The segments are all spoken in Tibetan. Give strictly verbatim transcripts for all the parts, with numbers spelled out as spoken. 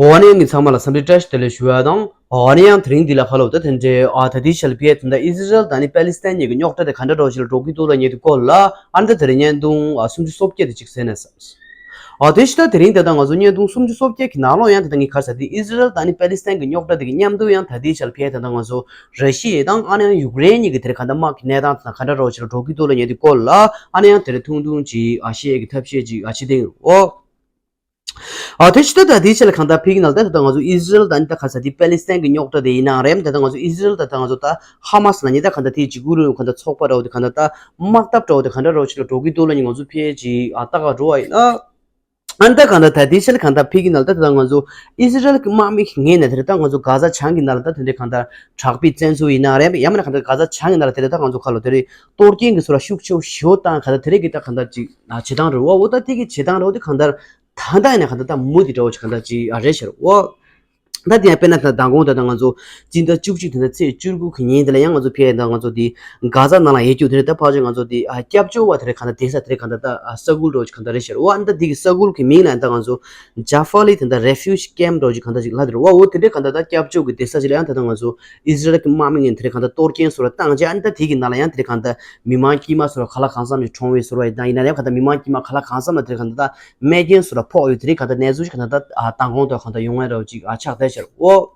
འོ་ཨ་ནི་ཡང་གི་ཚང་མ་ལ་འཚམས་འདྲི་བཀྲ་ཤིས་བདེ་ལེགས་ཞུ་ཡ་དང་། འོ་ཨ་ནི་ཡང་དེ་རིང་འདི་ལ་ཁ་ལོ་ད་དེ་འདྲའི་ཨ་ད་ལྟའི་ཆར་ཕི་ཡ་དེ་འདྲ་ཨི་ཟི་རལ་དང་ནི་པེ་ལི་སི་ཐན་གཉིས་ཀྱི་རྙོག་དྲ་དེ་ག་འདྲ་རོ་ཞིག་ལ་འགྲོ་གི་འདུག་ལ་ཉེ་དུ་སྐོར་ལ་ཨ་ནི་ད་དེ་རིང་བརྙན་ཐུང་ཨ་སུམ་ཅུ་སོ་བརྒྱད་དེ་ཅིག་གསན་ནས་བསམ། ཨ་དེ་ཕྱི་ད་དེ་རིང་དེ་ད་ང་ཚོ་བརྙན་ཐུང་སུམ་ཅུ་སོ་བརྒྱད་ཀྱི་ནང་ལོགས་ཡང་དེ་ད་ངས་ཁ་ས་དེ་ཨི་ཟི་རལ་དང་ནི་པེ་ལི་སི་ཐན་གྱི་རྙོག་དྲ་དེ་གི་མཉམ་དུ་ཡང་ད་ལྟའི་ཆར་ཕི་ཡ་དེ་ད་ང་ཚོ་ར་ཤི་ཡ་དང་ཨ་ནི་ཡང་ཡུཀ་རེན་གཉིས་ཀྱི་དེ་རིང་ག་འདྲ་དམག་གི་གནས་སྟངས་དེ་ད་ག་འདྲ་རོ་ཞིག་ལ་འགྲོ་གི་འདུག་ལ་ཉེ་དུ་སྐོར་ལ་ཨ་ནི་ཡང་དེ་རིང་ཐུང་ཐུང་ཅིག་ཨ་བཤད་ཀྱི་ཐབས་ཤེས་ཅིག་ཨ་བྱེད་དེ་ཡིན་འོ། ཨ་དེ་ཕྱི་ད་ད་དེའི་ཆེད་ལ་གང་ལྟར་ཕི་གི་ནང་ད་ད་ང་ཚོ་ཨི་ཟི་རལ་དང་ད་ག་ས་དེ་པེ་ལི་སི་ཐན་གྱི་རྙོག་དྲ་དེ་ཡིན་ནའང་རེད། ད་ད་ང་ཚོ་ཨི་ཟི་རལ་དང་ད་ང་ཚོ་ད་ཧ་མ་སི་ལ་ཉེ་ད་གང་ལྟར་དེའི་གཅིག་གུ་རུ་གང་ལྟར་ཚོགས་པ་ར་བོ་དེ་གང་ལྟར་ད་དམག་འཐབ་ར་བོ་དེ་གང་འདྲ་རོ་ཞིག་ལ་འགྲོ་གི་འདུག་ལ་ནི་ང་ཚོ་ཕི་ཅི་ཨ་ད་ག་འགྲོ་བ་ཡིན་ན། ཨ་ད་གང་ལྟར་ད་དེའི་ཆེད་ལ་གང་ལྟར་ཕི་གི་ནང་ད་ད་ང་ཚོ་ཨི་ཟི་རལ་གྱི་དམག་མི་གི་ངོས་ནས་དེ་ད་ང་ཚོ་གྷ་ཟ་བྱང་གི་ནང་ལ་ད་དེ་འདྲའི་གང་ལྟར་དྲག་པའི་བཙན་འཛུལ་ཡིན་ནའང་རེད། ཡང་མིན་ན་གང་ལྟར་གྷ་ཟ་བྱང་གི་ནང་ལ་དེ་ད་ང་ཚོ་ཁ་ལོ་དེ་རེད་གཏོར་སྐྱོན་གྱི་སོ་ར་ཤུགས་ཆེ་བོ་ཞེ་བོ་བཏང་གང་ལྟར་དེ་རེད་གི་ད་གང་ལྟར་ཅིག་བྱེད་སྟངས་རེད་བ། འོ་ད་དེ་གི་བྱེད་སྟངས་རེད་བ་དེ་གང་ལྟར། ད་ལྟ་ཡིན་ན་གང་ལྟར་ད་མུ་མཐུད་འདྲ་བོ་ཅིག་གང་ལྟར་ཅིག་ཨ་རེད་ཤར་འོ། ད་དེ་ཡང་དཔེར་ན་ད་མདང་དགོང་ད་ལྟ་ང་ཚོ་སྤྱི་ཟླ་བཅུ་གཅིག་དེ་ཚོ་ཚེས་བཅུ་དགུ་གི་ཉིན་དེ་ལ་ཡང་ང་ཚོ་ཕེབས་ད་ང་ཚོ་དེ་གྷ་ཟ་ནང་ལ་ཡོད་རྒྱུ་དེ་རེད། ད་ཕལ་ཆེར་ང་ཚོ་དེ་ཨ་སྐྱབས་བཅོལ་བ་དེ་རེད་གང་ལྟར་བསྡད་ས་དེ་རེད་གང་ལྟར་ད་ཨ་ས་ཁུལ་འདྲ་བོ་ཅིག་གང་ལྟར་རེད་ཤར་འོ། ཨ་ད་དེ་གི་ས་ཁུལ་གི་མིང་ལ་ད་ང་ཚོ་ཇ་ཧྥ་ལི་དེ་ད་རེ་ཕུ་ཇི་ཀེམ་འདྲ་བོ་ཅིག་གང་ལྟར་ཅིག་ལབ་དེ་རེད་བ། འོ་དེ་འདྲས་གང་ལྟར་ད་སྐྱབས་བཅོལ་གི་བསྡད་ས་ཅིག་ལ་ཡང་ད་ལྟ་ང་ཚོ་ཨི་ཟི་རལ་གི་དམག་མི་ངན་དེ་རེད་གང་ལྟར་གཏོར་སྐྱོན་སོ་ར་བཏང་རྗེས་ཨ་ད་དེ་གི་ནང་ལ་ཡང་དེ་རེད་གང་ལྟར་མི་མང་དཀྱུས་མ་སོ་ར་ག་ལ་གང་འཚམ་ཞིག་གྲོངས་པའི་སོ་ར་ཡིན་ད་ཡིན་ན་ཡང་གང་ལྟར་མི་མང་དཀྱུས་མ་ག་ལ་གང་འཚམ་ལ་དེ་རེད་གང་ལྟར་ད། རྨས་སྐྱོན་སོ་ར་ཕོག་ཡོད་དེ་རིང་གང་ལྟར་གནས་ཚུལ་ཞིག་གང་ལྟར་ད་ཨ་མདང་དགོང་དུ་གང་ལྟར་ཡོང་ཡ་འདྲ་བོ་ཅིག་ཨ་ཆགས་བསྡད་ཤར་འོ།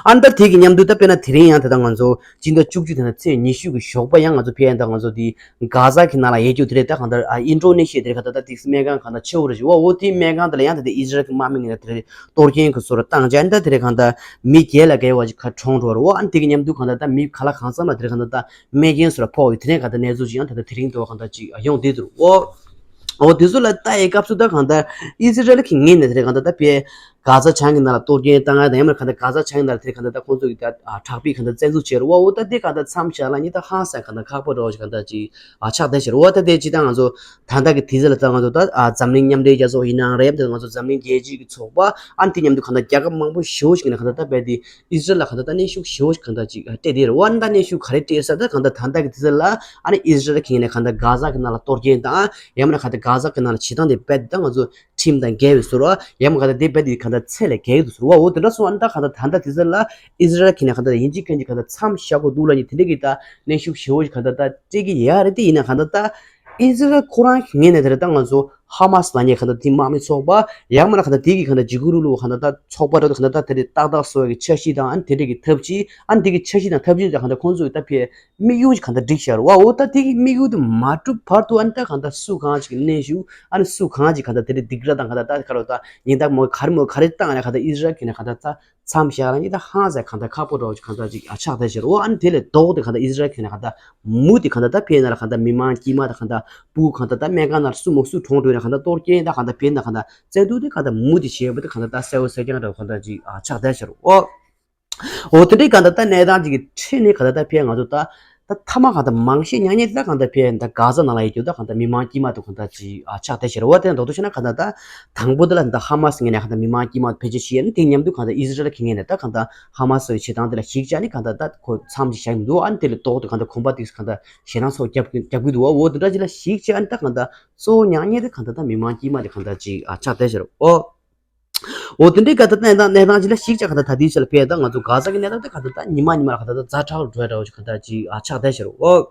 ཨ་ད་དེ་གི་མཉམ་དུ་ད་དཔེར་ན་དེ་རིང་ཡང་ད་ལྟ་ང་ཚོ་སྤྱི་ཟླ་བཅུ་གཅིག་དེ་ན་ཚེས་ཉི་ཤུ་གི་ཞོགས་པ་ཡང་ང་ཚོ་ཕེབས་ཡ་ད་ང་ཚོ་དེ་གྷ་ཟ་གི་ནང་ལ་ཡོད་རྒྱུ་དེ་རེད། ད་གང་ལྟར་ཨ་ཨིན་ཌོ་ནེ་ཤི་ཡ་དེ་རེད་གང་ལྟར་ད་དེ་སྨན་ཁང་གང་ལྟར་ཆེ་བོ་རེད་ཞུ་བ། འོ་དེ་སྨན་ཁང་དེ་ལ་ཡང་ད་དེ་ཨི་ཟི་རལ་གི་དམག་མི་ངན་ད་དེ་རེད་གཏོར་སྐྱོན་གི་སོ་ར་བཏང་རྗེས་ཨ་ད་དེ་རེད་གང་ལྟར་མི་བརྒྱད་ལ་བརྒལ་བ་ཅིག་ག་གྲོངས་འགྲོ་བ་རེད་འོ། ཨ་དེ་གི་མཉམ་དུ་གང་ལྟར་ད་མི་ག་ལ་གང་འཚམ་ལ་དེ་རེད་གང་ལྟར་ད། རྨས་སྐྱོན་སོ་ར་ཕོག་ཡོད་དེ་ནས་གང་ལྟར་གནས་ཚུལ་ཞིག་ཡང་ད་ལྟ་དེ་རིང་དུ་གང་ལྟར་ཅིག་ཡོང་བསྡད་འདུག་འོ། འོ་དེ་ཚོ་ལ་ལྟ་ཡའི་སྐབས་སུ་ད་གང་ལྟར་ཨི་ཟི་རལ་གྱི་ངོས་ནས་དེ་རེད་གང་ལྟར་ད་ཕེ་གྷ་ཟ་བྱང་གི་ནང་ལ་གཏོར་སྐྱོན་བཏང་ཡ་དང་ཡང་མིན་གང་ལྟར་གྷ་ཟ་བྱང་གི་ནང་ལ་དེ་རེད་གང་ལྟར་ད་ཁོང་ཚོ་གི་ད་དྲག་པོའི་གང་ལྟར་བཙན་འཛུལ་བྱས་རེད་བ། འོ་ད་དེ་གང་ལྟར་མཚམས་བཞག་ལ་ཉི་ད་ཧང་སང་གང་ལྟར་ཁག་པོ་འདྲ་བོ་ཞིག་གང་ལྟར་ཅིག་ཨ་ཆགས་བསྡད་ཤག་རེད་བ། ད་དེ་ཅི་ད་ང་ཚོ་ད་ལྟ་གི་དུས་ཚོད་ལ་ད་ང་ཚོ་ད་འཛམ་གླིང་མཉམ་འབྲེལ་རྒྱལ་ཚོགས་ཡིན་ནའང་རེད། ད་ང་ཚོ་འཛམ་གླིང་རྒྱལ་སྤྱིའི་གི་ཚོགས་པ་ཨ་ནི་དེ་མཉམ་དུ་གང་ལྟར་རྒྱལ་ཁབ་མང་པོ་ཞེ་པོ་ཞིག་གི་ནང་གང་ལྟར་ད་རྦད་དེ། ཨི་ཟི་རལ་ལ་གང་ལྟར་ད་གནོན་ཤུགས་ཞེ་པོ་ཞིག་གང་ལྟར་ཅིག་སྤྲད་དེ་རེད་བ། ཨ་ནི་ད་གནོན་ཤུགས་ག་རེ་སྤྲད་ས་ད་གང་ལྟར་ད་ལྟ་གི་དུས་ཚོད་ལ་ཨ་ནི་ཨི་ཟི་རལ་གྱི་ངོས་ནས་གང་ལྟར་གྷ་ཟ་གི་ནང་ལ་གཏོར་སྐྱོན་དང་ཡང་མིན་ན་གང་ལྟར་གྷ་ཟ་གི་ནང་ལ་བྱེད་སྟངས་དེ་རྦད་དེ་ད་ང་ཚོ་ཁྲིམས་དང་འགལ་བའི་བཟོ་འདྲ་ཡང་མིན་གང་ལྟར་དེ་རྦད་དེ་གང་ལྟར་ཚད་ལས་བརྒལ་གྱི་འདུག་ཟེར་བ། འོ་དེ་འདྲ་སོང་ཨ་ནི་ད་གང་ལྟར་ད་ལྟ་དུས་ཚོད་ལ་ཨི་ཟི་རལ་གྱི་ངོས་ནས་གང་ལྟར་ཡིན་གཅིག་མིན་གཅིག་གང་ལྟར་མཚམས་བཞག་དགོས་འདུག་ལབ་ནི་དེ་འདྲ་གི་ད་གནོན་ཤུགས་ཞེ་པོ་ཞིག་གང་ལྟར་ད་སྤྲད་ཀྱི་ཡོད་རེད། དེ་ཡིན་ན་གང་ལྟར་ད། ཨི་ཟི་རལ་ཁོ་རང་གི་ངོས་ནས་དེ་རེད་ད་ང་ཚོ་ཧ་མ་སི་ལབ་མཁན་གང་ལྟར་དེ་དམག་མི་ཚོགས་པ་ཡང་མིན་ན་གང་ལྟར་དེ་གི་གང་ལྟར་འཇིགས་སྐུལ་རུ་ལུ་གང་ལྟར་ད་ཚོགས་པ་རེད་གང་ལྟར་ད་དེ་རེད་ཏག་ཏག་བཟོ་བའི་གི་འཆར་གཞི་དང་ཨ་ནི་དེ་འདྲ་གི་ཐབས་ཇུས་ཨ་ནི་དེ་གི་ཐབས་ཇུས་དང་ཐབས་ཇུས་དང་གང་ལྟར་ཁོང་ཚོ་གི་ད་ཕའི་དམིགས་ཡུལ་གཅིག་གང་ལྟར་བསྒྲིགས་བཞག་རེད་བ། འོ་ད་དེ་གི་དམིགས་ཡུལ་དེ་མ་འགྲུབ་བར་དུ་ཨ་ནི་ད་གང་ལྟར་སུ་གང་ཅིག་གི་གནོན་ཤུགས་ཨ་ནི་སུ་གང་ཅིག་གང་ལྟར་དེ་རེད་སྡིགས་ར་དང་གང་ལྟར་ད་ག་རེ་ད་ཉེན་བརྡ་མོ་ག་རེ་མོ་ག་རེ་བཏང་ཨ་ནི་གང་ལྟར་ཨི་ཟི་རལ་གི་ངོས་ནས་གང་ལྟར་ད། མཚམས་བཞག་ལ་ནི་ད་ཧང་སང་གང་ལྟར་ཁག་པོ་འདྲ་བོ་ཅིག་གང་ལྟར་ཅིག་ཨ་ཆགས་བསྡད་ཤག་རེད་བ། ཨ་ནི་དེ་ལས་ལྡོག་སྟེ་གང་ལྟར་ཨི་ཟི་རལ་གྱི་ནས་གང་ལྟར་མུ་མཐུད་གང་ལྟར་ད་ཕའི་ནང་ལ་གང་ལྟར་མི་མང་དཀྱུས་མ་དང་གང་ལྟར་སྤུ་གུ་གང་ལྟར་ད་སྨན་ཁང་ནང་ལ་སུ་མོ་སུ་གྲོངས་འགྲོ་ཡ་གང་ལྟར་གཏོར་སྐྱོན་ད་གང་ལྟར་ཕའི་ནང་གང་ལྟར་བཙན་འཛུལ་དེ་གང་ལྟར་མུ་མཐུད་བྱས་པ་དེ་གང་ལྟར་ད་གསལ་བོ་གསལ་རྐྱང་འདྲ་བོ་གང་ལྟར་ཅིག་ཨ་ཆགས་བསྡད་ཤག་རེད་བ། འོ་དེ་འདྲའི་གང་ལྟར་ད་གནས་སྟངས་ཅིག་གི་ཁྲོད་ནས་གང་ལྟར་ད་ཕའི་ང་ཚོ་ད། ད་མཐའ་མ་གང་ལྟར་མང་ཤས་ཉག་ཉེས་དེ་ད་གང་ལྟར་ཕའི་ད་གྷ་ཟ་ནང་ལ་ཡོད་རྒྱུ་ད་གང་ལྟར་མི་མང་དཀྱུས་མ་དེ་གང་ལྟར་ཅིག་ཨ་ཆགས་བསྡད་ཤག་རེད་བ། དེ་ནས་མདོར་བསྡུས་བྱས་ན་གང་ལྟར་ད་དང་པོ་དེ་ལ་ད་ཧ་མ་སི་ངོས་ནས་གང་ལྟར་མི་མང་དཀྱུས་མ་ཕལ་ཆེར་ཤི་ཡ་ནི་དེ་མཉམ་དུ་གང་ལྟར་ཨི་ཟི་རལ་གྱི་ངོས་ནས་ད་གང་ལྟར་ཧ་མ་སི་ཡི་བྱེད་སྟངས་དེ་ལ་གཞིགས་བྱས་ནས་གང་ལྟར་ད་ཁོ་མཚམས་ཅིག་བཞག་གི་མི་འདུག་ཨ་ནི་དེ་ལས་ལྡོག་སྟེ་གང་ལྟར་གོམ་པ་ཏིག་གང་ལྟར་ཞེད་སྣང་ཚ་བོ་རྒྱབ་རྒྱབ་ཀྱི་འདུག་འོ་དེ་འདྲ་ཅིག་ལ་གཞིགས་བྱས་ཨ་ནི་ད་གང་ལྟར་གཙོ་བོ་ཉག་ཉེས་དེ་གང་ལྟར་ད་མི་མང་དཀྱུས་མ་དེ་གང་ལྟར་ཅིག་ཨ་ཆགས་བསྡད་ཤག་རེད་བ། འོ་དེ་འདྲའི་ག་ད་གནས་སྟངས་གནས་སྟངས་ཅིག་ལ་གཞིགས་བྱས་ག་ད་ད་དེའི་ཆ་ལ་ཕེབས་ད་ང་ཚོ་གྷ་ཟ་གི་གནས་སྟངས་དེ་ག་ད་ད་ཉི་མ་ཉི་མ་ལ་ག་ད་ད་ཛ་དྲག་འགྲོ་འདྲ་བོ་ཅིག་ག་ད་ཅིག་ཨ་ཆགས་བསྡད་ཤག་རེད་འོ།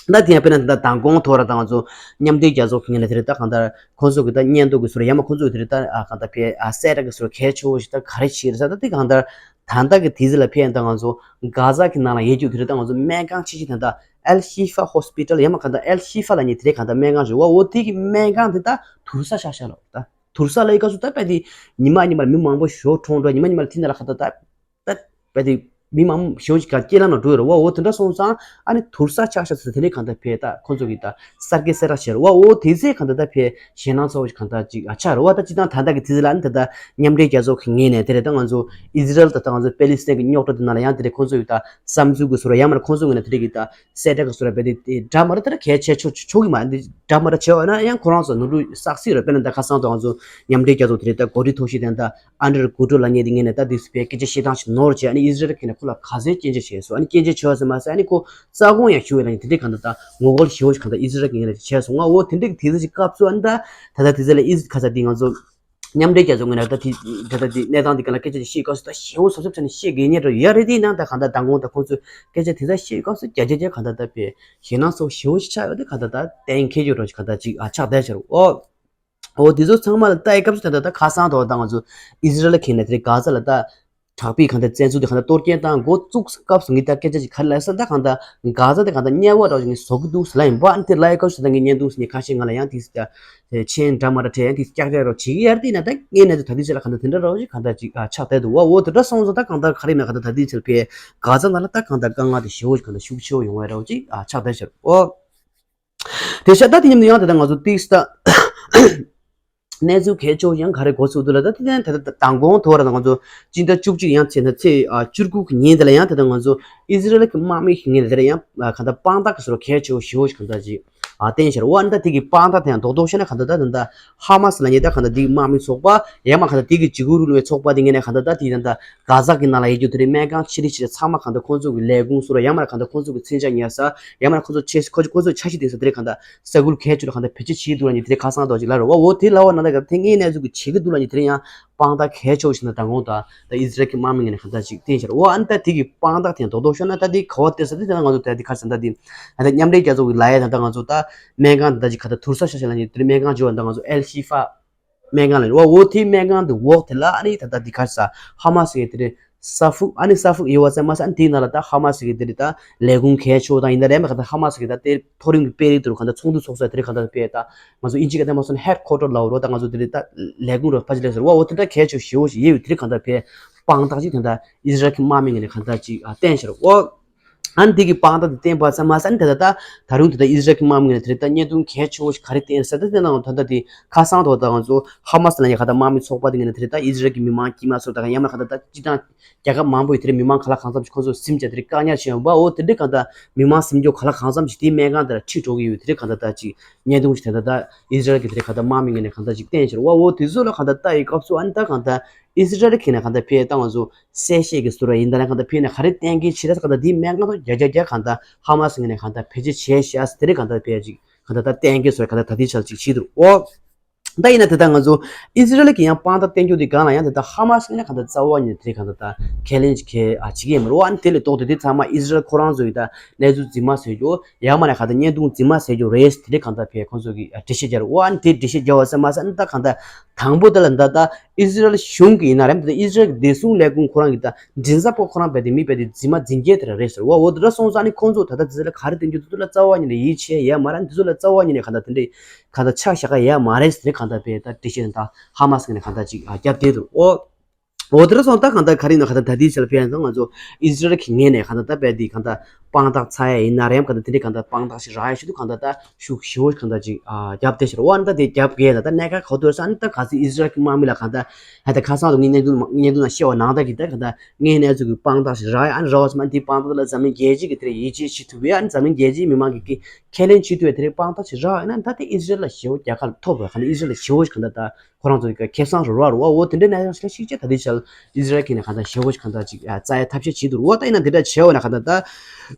ད་དེ་ཡང་དཔེར་ན་ད་མདང་དགོང་ཐོག་ར་ད་ང་ཚོ་མཉམ་འབྲེལ་རྒྱལ་ཚོགས་ཀྱི་ངོས་ནས་དེ་རེད་ད་གང་ལྟར་ཁོང་ཚོ་གི་ད་སྙན་ཐོ་གི་ཟུར་ཡང་མ་ཁོང་ཚོ་གི་དེ་རེད་ད་ཨ་གང་ལྟར་ཕེ་ཨ་གསལ་བསྒྲགས་གི་ཟུར་གལ་ཆེ་བོ་ཞིག་ད་ག་རེ་བྱས་རེད་ཟེར་ད་དེ་གང་ལྟར་ད་ལྟ་གི་དུས་ཚོད་ལ་ཕེབས་ད་ང་ཚོ་གྷ་ཟ་གི་ནང་ལ་ཡོད་རྒྱུ་དེ་རེད་ད་ང་ཚོ་སྨན་ཁང་ཆེ་ཆེ་ད་ལྟ་ཨལ་ཤི་ཧྥ་ཧོ་སི་པི་ཊལ་ཡང་མ་གང་ལྟར་ཨལ་ཤི་ཧྥ་ལབ་མཁན་དེ་རེད་གང་ལྟར་སྨན་ཁང་ཞིག་འོ་འོ་དེ་གི་སྨན་ཁང་དེ་ད་དུར་ས་ཆགས་ཤག་ལ་ད། དུར་ས་ལ་ཡི་སྐབས་སུ་ད་རྦད་དེ་ཉི་མ་ཉི་མར་མི་མང་པོ་ཞོ་གྲོངས་འགྲོ། ཉི་མ་ཉི་མར་ཐིན་ད་ལ་ཁ་ད་ད་ད་རྦད་དེ་མི་མང་པོ་ཞོ་ཅིག་ག་སྐྱེ་ལམ་ལ་འགྲོ་ཡོད་རེད་བ། འོ་དེ་འདྲ་སོང་ཙང་ཨ་ནི་དུར་ས་ཆགས་ཤག་ཟེར་དེ་ནས་གང་ལྟར་ཕེ་ད་ཁོང་ཚོ་གི་ད་གསར་སྐྱེས་གསལ་བསྒྲགས་བྱས་རེད་བ། འོ་དེ་ཚེ་གང་ལྟར་ད་ཕེ་ཞེད་སྣང་ཚ་བོ་ཞིག་གང་ལྟར་ཅིག་ཨ་ཆགས་རེད་བ། ད་སྤྱི་བཏང་ད་ལྟ་གི་དུས་ཚོད་ལ་ཨ་ནི་ད་ད་མཉམ་འབྲེལ་རྒྱལ་ཚོགས་ཀྱི་ངོས་ནས་དེ་རེད་ད་ང་ཚོ་ཨི་ཟི་རལ་ད་ད་ང་ཚོ་པེ་ལི་སི་ཐན་གི་རྙོག་དྲ་དེ་ནང་ལ་ཡང་དེ་རེད་ཁོང་ཚོ་གི་ད་བསམ་ཚུལ་གི་ཟུར་ཡང་མ་རེད་ཁོང་ཚོ་ངོས་ནས་དེ་རེད་གི་ད། གསལ་བསྒྲགས་ཀྱི་ཟུར་ར་རྦད་དེ་འདྲ་མ་རེད་ད་ར་གལ་ཆེ་ཆོག་ཆོག་གི་མ་འདི་འདྲ་མ་རེད་བྱས་པ་ན་ཡང་ཁོ་རང་ཚོ་ནོར་འཁྲུལ་བསགས་སྲིད་རེད། དཔེར་ན་ད་ཁ་སང་དུ་ང་ཚོ་མཉམ་འབྲེལ་རྒྱལ་ཚོགས་དེ་རེད་ད་འགོ་ཁྲིད་ཐོག་ཤེས་ལྡན་ད་ཨན་ཌྲི་ཡུ་གུ་ཊེ་ལབ་མཁན་དེ་ངོས་ནས་ད་འདི་སུ་བས་སྐད་ཆ་བཤད་སྟངས་ཤིག་ནོར་བྱས་ཨ་ནི་ཨི་ཟི་རལ་གྱི་ནས་ཁོ་ལ་ག་ཚོད་སྐྱོན་བརྗོད་བྱས་སོང་། ཨ་ནི་སྐྱོན་བརྗོད་བྱས་པ་ཟེར་མ་ཟད་ཨ་ནི་ཁོ་རྩ་དགོངས་ཡང་ཞུ་བས་ལ་ནི་དེ་འདྲའི་གང་ལྟར་ད་ངོ་རྒོལ་ཞེ་བོ་ཞིག་གང་ལྟར་ཨི་ཟི་རལ་གྱི་ངོས་ནས་བྱས་སོང་ང་། འོ་དེ་འདྲའི་གི་དེ་ཚོ་ཞིག་སྐབས་སུ་ཨ་ནི་ད་ད་ད་དེ་ཚོ་ལ་ཨི་ཁ་ས་འདི་ང་ཚོ། མཉམ་འབྲེལ་རྒྱལ་ཚོགས་ངོས་ནས་ད་དེ་ད་ལྟ་དེ་གནས་སྟངས་དེ་ག་ལ་སྐད་ཆ་དེ་བཤད་སྐབས་སུ་ད་ཞེ་པོ་གཟབ་གཟབ་བྱས་ནས་བཤད་དགོས་ཉེན་འགྲོ་ཡ་རེད། དེ་ཡིན་ན་ད་གང་ལྟར་མདང་དགོང་ད་ཁོང་ཚོས་སྐད་ཆ་དེ་ཚོ་བཤད་སྐབས་སུ་བརྒྱ་ཆ་བརྒྱ་གང་ལྟར་ད་དཔེ་ཞེད་སྣང་ཚ་པོ་ཞེ་པོ་ཞིག་ཆགས་ཡོད་དེ་གང་ལྟར་ད་གཏན་འཁེལ་ཡོད་འགྲོ་ཞིག་གང་ལྟར་ཅིག་ཨ་ཆགས་བསྡད་ཤག་རོ། ཨོ། འོ་དེ་ཚོ་ཚང་མ་ལ་ལྟ་ཡི་སྐབས་སུ་ད་ལྟ་ད་ཁ་སང་ཐོག་ད་ང་ཚོ་ཨི་ཟི་རལ་ཁེ་ནས་དེ་རིང་གྷ་ཛ་ལ་ད་དྲག་པོའི་གང་ལྟར་བཙན་འཛུལ་དེ་གང་ལྟར་གཏོར་སྐྱོན་བཏང་འགོ་བཙུགས་སྐབས་སུ་ངས་ད་སྐད་ཆ་ཅིག་ག་རེ་ལབ་ས་ད་གང་ལྟར་གྷ་ཛ་དེ་གང་ལྟར་དམྱལ་བ་འདྲ་བོ་ཞིག་ངས་བཟོ་གི་འདུག་ཟེར་ལབ་ཡིན་པ། ཨ་ནི་དེ་ལབ་ཡི་སྐབས་སུ་ད་ངས་བརྙན་ཐུང་ཟེར་ནས་ཁ་ཤས་ང་ལ་ཡང་དེ་ད་མཆན་འདྲ་མ་འདྲ་སྤྲད་ཡང་དེ་ཀྱག་ཀྱག་རོ་བྱེད་ཀྱི་ཡར་དེ་ན་ད་ངས་ནས་ད་དེ་ཆེ་ལ་གང་ལྟར་དེ་འདྲ་འདྲ་བོ་ཞིག་གང་ལྟར་ཅིག་ཨ་ཆགས་བསྡད་འདུག་བ། འོ་དེ་འདྲ་སོང་ཙང་ད་གང་ལྟར་ག་རེ་ན་གང་ལྟར་ད་དེ་ཆེ་ལ་ཕེ་གྷ་ཛ་ནང་ལ་ད་གང་ལྟར་དཀའ་ངལ་དེ་ཞེ་པོ་ཞིག་གང་ལྟར་ཤུགས་ཆེ་བོ་ཡོང་བ་འདྲ་བོ་ཅིག་ཨ་ཆགས་བསྡད་ཤག་ཨོ། དེ་ཤ་ད་དེ་མཉམ་དུ་ཡང་དེ་ལྟར་ང་ཚོ་ཏིག་ས་གནས་ཚུལ་གལ་ཆེ་བོ་ཡང་ག་རེ་གོ་ཚུགས་འདུག་ལ། ད་དེ་ནས་ད་ལྟ་མདང་དགོང་དོ་ར་ང་ཚོ་སྤྱི་ཟླ་བཅུ་གཅིག་ཡང་ཚེས་ན་ཚེས་ཨ་བཅུ་དགུ་གི་ཉིན་དེ་ལ་ཡང་དེ་ལྟར་ང་ཚོ་ཨི་ཟི་རལ་གྱི་དམག་མི་ཞིག་ངོས་ནས་དེ་ལ་ཡང་ཨ་གང་ལྟར་དཔང་རྟགས་ཀྱི་བཟོ་འདྲ་གལ་ཆེ་བོ་ཞེ་བོ་ཞིག་གང་ལྟར་ཅིག་ཨ་བསྟན་ཤར་བ། ད་དེ་གི་དཔང་རྟགས་དེ་ཡང་རྡོག་རྡོག་བཤད་ན་གང་ལྟར་ད་དེ་ལྟར་ཧ་མ་སི་ལ་ཉེ་ད་གང་ལྟར་དེ་གི་དམག་མི་ཚོགས་པ་ཡང་མ་གང་ལྟར་དེ་གི་འཇིགས་སྐུལ་རིང་ལུགས་པའི་ཚོགས་པ་དེ་ངོས་ནས་གང་ལྟར་ད་དེ་ད་ལྟ་གྷ་ཛ་གི་ནང་ལ་ཡོད་རྒྱུ་དེ་རིང་སྨན་ཁང་ཆེ་རིགས་ཆེ་ཚང་མ་གང་ལྟར་ཁོང་ཚོ་གི་ལས་ཁུངས་སུ་ར་ཡང་མ་ར་གང་ལྟར་ཁོང་ཚོ་གི་མཚོན་ཆ་ཉར་ས་ཡང་མ་ར་ཁོང་ཚོ་ཆེ་ཁོ་ཁོ་ཚོ་འཆར་གཞི་དེ་ས་དེ་རིང་གང་ལྟར་ས་ཁུལ་གལ་ཆེ་རུ་གང་ལྟར་བེད་སྤྱོད་བྱེད་འདུག་ལ་ཉེ་དེ་རིང་ཁ་སང་དོ་ཅིག་ལ་ར་བ། འོ་དེ་ལ་བ་ན་ད་ག་དེ་ངས་གནས་ཚུལ་གི་བྱེད་ཀྱི་འདུག་ལ་ཉེ་དེ་རིང་ཡང་དཔང་རྟགས་གལ་ཆེ་བོ་ཞིག་ན་ད་དགོང་ད་ད་ཨི་ཟི་རལ་གྱི་དམག་མི་ངོས་ནས་གང་ལྟར་ཅིག་བསྟན་ཤར་བ། ཨ་ནི་ད་དེ་གི་དཔང་རྟགས་དེ་རྡོག་རྡོག་ཤོད་ན་ད་དེ་ག་བ་དེ་ས་དེ་ད་ང་ཚོ་ད་དེ་ཁ་སང་ད་དེ་ད་མཉམ་འབྲེལ་རྒྱལ་ཚོགས་གི་ལ་ཡ་ད་ད་ང་ཚོ་ད་སྨན་ཁང་ད་ཅིག་ག་ད་དུར་ས་ཤ་ཤ་ལ་ཉེ་དེ་རིང་སྨན་ཁང་བརྗོད་པ་ད་ང་ཚོ་ཨེལ་ཤི་ཧྥ། སྨན་ཁང་ལ་རེད་བ། འོ་དེའི་སྨན་ཁང་དེ་འོག་དེ་ལ་ཨ་ནི་ད་ལྟ་འདི་ག་ས་ཧ་མ་སི་གི་དེ་རེད་ས་ཧྥུག་ཨ་ནི་ས་ཧྥུག་ཡོད་བ་ཙམ་མ་ཟད་ཨ་ནི་དེའི་ནང་ལ་ད་ཧ་མ་སི་གི་དེ་རེད་ད་ལས་ཁུངས་གལ་ཆེ་བོ་དང་ཡིན་ད་རེད་མ་ག་ད་ཧ་མ་སི་གི་ད་དེ་མཐོ་རིམ་གྱི་དཔོན་རིགས་དེ་རུ་ག་ད་ཚོགས་འདུ་ཚོགས་ས་དེ་རེད་ག་ད་དཔེ་ད་ང་ཚོ་ཨིན་ཇི་ག་ད་མ་སོན་ཧེད་ཁོ་ཊར་ལ་འོ་རོ་ད་ང་ཚོ་དེ་རེད་ད་ལས་ཁུངས་རུ་ཕ་ཅི་ལས་ཟེར་བ། འོ་དེ་འདྲ་གལ་ཆེ་བོ་ཞེ་བོ་ཞིག་ཡོད་དེ་རེད་ག་ད་དཔེ་དཔང་རྟགས་ཅིག་དེ་ད་ཨི་ཟི་རལ་གྱི་དམག་མི་ངོས་ནས་ག་ད་ཅིག་བསྟན་ཤར་འོ། ཨ་ནི་དེ་གི་དཔང་རྟགས་དེ་བསྟན་པ་ཙམ་མ་ཟད་ཨ་ནི་ད་ལྟ་ད་རུང་དེ་ལྟར་ཨི་ཟི་རལ་གྱི་དམག་མི་ངོས་ནས་དེ་ལྟར་བརྙན་ཐུང་གལ་ཆེ་བོ་ཞིག་ག་རེ་བསྟན་ཟེར་ད་དེ་ནང་ད་ལྟ་དེ་ཁ་སང་ཐོག་ད་ང་ཚོ་ཧ་མ་སི་ལ་ཉེ་ག་ད་དམག་མི་ཚོགས་པ་དེ་ངོས་ནས་དེ་ལྟར་ཨི་ཟི་རལ་གྱི་མི་མང་དཀྱུས་མ་ཚོ་དང་ཡང་མ་ག་ད་ད་སྤྱི་བཏང་རྒྱལ་ཁབ་མང་པོ་ཡི་དེ་ལྟར་མི་མང་ག་ལ་གང་འཚམ་ཞིག་ཁོ་ཚོ་སིམ་བྱ་དེ་ལྟར་བཀག་ཉར་བྱས་ཡོང་བ། འོ་དེ་འདྲའི་ག་ད་མི་མང་སིམ་རྒྱོ་ག་ལ་གང་འཚམ་ཞིག་དེའི་སྨན་ཁང་དེ་ལ་ཁྲིད་འགྲོ་གི་ཡོད་དེ་ལྟར་ག་ད་ད་ཅིག་བརྙན་ཐུང་ཞིག་དེ་ལྟར་ད་ཨི་ཟི་རལ་གྱི་དེ་ལྟར་ག་ད་དམག་མི་ངོས་ནས་ག་ད་ཅིག་བསྟན་ཤར་བ། འོ་དེ་ཚོ་ལ་ག་ད་ལྟ་ཡི་སྐབས་སུ་ཨ་ནི་ད་ག་ད་ཨི་ཟི་རལ་གྱི་ནས་ག་ད་ཕེ་ད་ང་ཚོ་གསལ་བཤད་ཀྱི་ཟུར་བ་ཡིན་ད་ལ་གང་ལྟར་ཕེ་ནས་ག་རེ་གཏན་འཁེལ་བྱེད་ད་གང་ལྟར་འདིའི་སྨན་ཁང་དུ་རྒྱ་རྒྱ་རྒྱ་གང་ལྟར་ཧ་མ་སི་ངོས་ནས་གང་ལྟར་བེད་སྤྱོད་བྱས་ཤག་ཟེར་དེ་རེད་གང་ལྟར་ཕེ་ཅིག་གང་ལྟར་ད་གཏན་འཁེལ་བཟོ་གང་ལྟར་ད་དེ་ཆ་ཅིག་བྱེད་འདུག་ཨོ། ད་ཡིན་ན་དེ་ལྟར་ང་ཚོ་ཨི་ཟི་རལ་གྱི་ཡང་དཔང་རྟགས་བསྟན་རྒྱུ་དེ་གང་ལ་ཡང་དེ་ལྟར་ཧ་མ་སི་ངོས་ནས་གང་ལྟར་རྩ་བ་ཉིད་དེ་རེད་གང་ལྟར་ད་ཁས་ལེན་ཅིག་གལ་ཨ་བྱེད་ཀྱི་ཡིན་མ་རེད་ཨ་ནི་དེ་ལས་ལྡོག་སྟེ་དེ་ཚང་མ་ཨི་ཟི་རལ་ཁོ་རང་ཚོ་ཡི་ད་གནས་ཚུལ་རྫུན་མ་བཟོས་རྒྱུ་ཡང་མ་ནས་གང་ལྟར་བརྙན་ཐུང་རྫུན་མ་བཟོས་རྒྱུ་རེད་དེ་རེད་གང་ལྟར་ཕེ་ཁོང་ཚོ་གི་འགྲེལ་བཤད་རྒྱག་རེད་ཨ་ནི་དེ་འགྲེལ་བཤད་རྒྱག་བ་ཙམ་མ་ཟད་ཨ་ནི་ད་གང་ལྟར། དང་པོ་དེ་ལ་ད་ལྟ་ཨི་ཟི་རལ་གཞུང་གི་ཡིན་ན་རེད་ད་ལྟ་ཨི་ཟི་རལ་གྱི་བདེ་སྲུང་ལས་ཁུངས་ཁོ་རང་གི་ད་མགྲིན་ཚབ་པོ་ཁོ་རང་རྦད་དེ་མི་རྦད་དེ་རྫུན་མ་རྫུན་རྐྱལ་དེ་ར་རེད་ཟེར་བ། འོ་དེ་འདྲ་སོང་ཙང་ནི་ཁོང་ཚོ་ད་ལྟ་དེ་ཚོ་ལ་ག་རེ་བསྟན་རྒྱུ་དེ་ཚོ་ལ་རྩ་བ་ཉིད་ནས་ཡིད་ཆེས་ཡོད་མ་རེད། དེ་ཚོ་ལ་རྩ་བ་ཉིད་ནས་གང་ལྟར་དེ་འདྲའི་གང་ལྟར་ཆ་བཞག་ག་ཡོད་མ་རེད་ཟེར་གང་ལྟར་བས་ད་འགྲེལ་བཤད་ད་ཧ་མ་སི་ངོས་ནས་གང་ལྟར་ཅིག་རྒྱབ་བསྡད་འདུག་འོ། འོ་དེ་འདྲ་སོང་ད་གང་ལྟར་ག་རེ་ཡིན་ན་གང་ལྟར་ད་དེའི་ཆ་ལ་ཕན་ཡོན་ང་ཚོ་ཨི་ཟི་རལ་གྱི་ངོས་ནས་གང་ལྟར་ད་བས་དེ་གང་ལྟར་དཔང་རྟགས་ཚ་ཡ་ཡིན་ན་རེད་གང་ལྟར་དེ་འདྲའི་གང་ལྟར་དཔང་རྟགས་ཤིག་རག་ཡ་ཞུ་དུས་གང་ལྟར་ད་ཤུགས་ཞེ་པོ་གང་ལྟར་ཅིག་ཨ་རྒྱབ་བསྡད་ཤག་འོ་ཨ་ནི་ད་དེ་རྒྱབ་གས་ལ་ད་གནད་འགག་ག་ཐོག་ས་ཨ་ནི་ད་ག་ཚོད་ཨི་ཟི་རལ་གྱི་དམག་མི་ལ་གང་ལྟར་ཧ་ད་ཁ་སང་དུ་ངའི་གནས་ཚུལ་ངའི་གནས་ཚུལ་ནང་བཤད་པ་ནང་ལྟར་གྱི་ད་གང་ལྟར་ངའི་གནས་ཚུལ་གྱི་དཔང་རྟགས་ཤིག་རག་ཡ་ཨ་ནི་རག་པ་ཙམ་ཨ་ནི་དེའི་དཔང་རྟགས་ལ་འཛམ་གླིང་རྒྱལ་སྤྱི་གི་དེར་ཡིད་ཆེས་བྱེད་ཐུབ་ཡ་ཨ་ནི་འཛམ་གླིང་རྒྱལ་སྤྱིའི་མི་མང་གི་ཁས་ལེན་བྱེད་ཐུབ་ཡ་དེ་རིང་དཔང་རྟགས་ཤིག་རག་ཡ་ན་ད་དེ་ཨི་ཟི་རལ་ལ་ཞེ་པོ་རྒྱལ་ཁ་ཐོབ་པ་གང་ལྟར་ཨི་ཟི་རལ་ལ་ཞེ་པོ་གང་ལྟར་ད་ཁོ་རང་ཚོ་གི་ཁེ་བཟང་རུ་ར་རུ་བ་འོ་དེ་འདྲའི་གནས་སྟངས་ཤིག་ལ་ཤིག་ཅེས་ད་དེ་ཆ་ལ་ཨི་ཟི་རལ་གྱི་ནས་གང་ལྟར་ཞེ་པོ་གང་ལྟར་ཅིག་རྩ་ཡ་ཐབས་ཤེས་བྱེད་འདུག་འོ་ད་ཡིན་ན་དེ་འདྲ་བྱས་འོ་ན་གང་ལྟར་ད།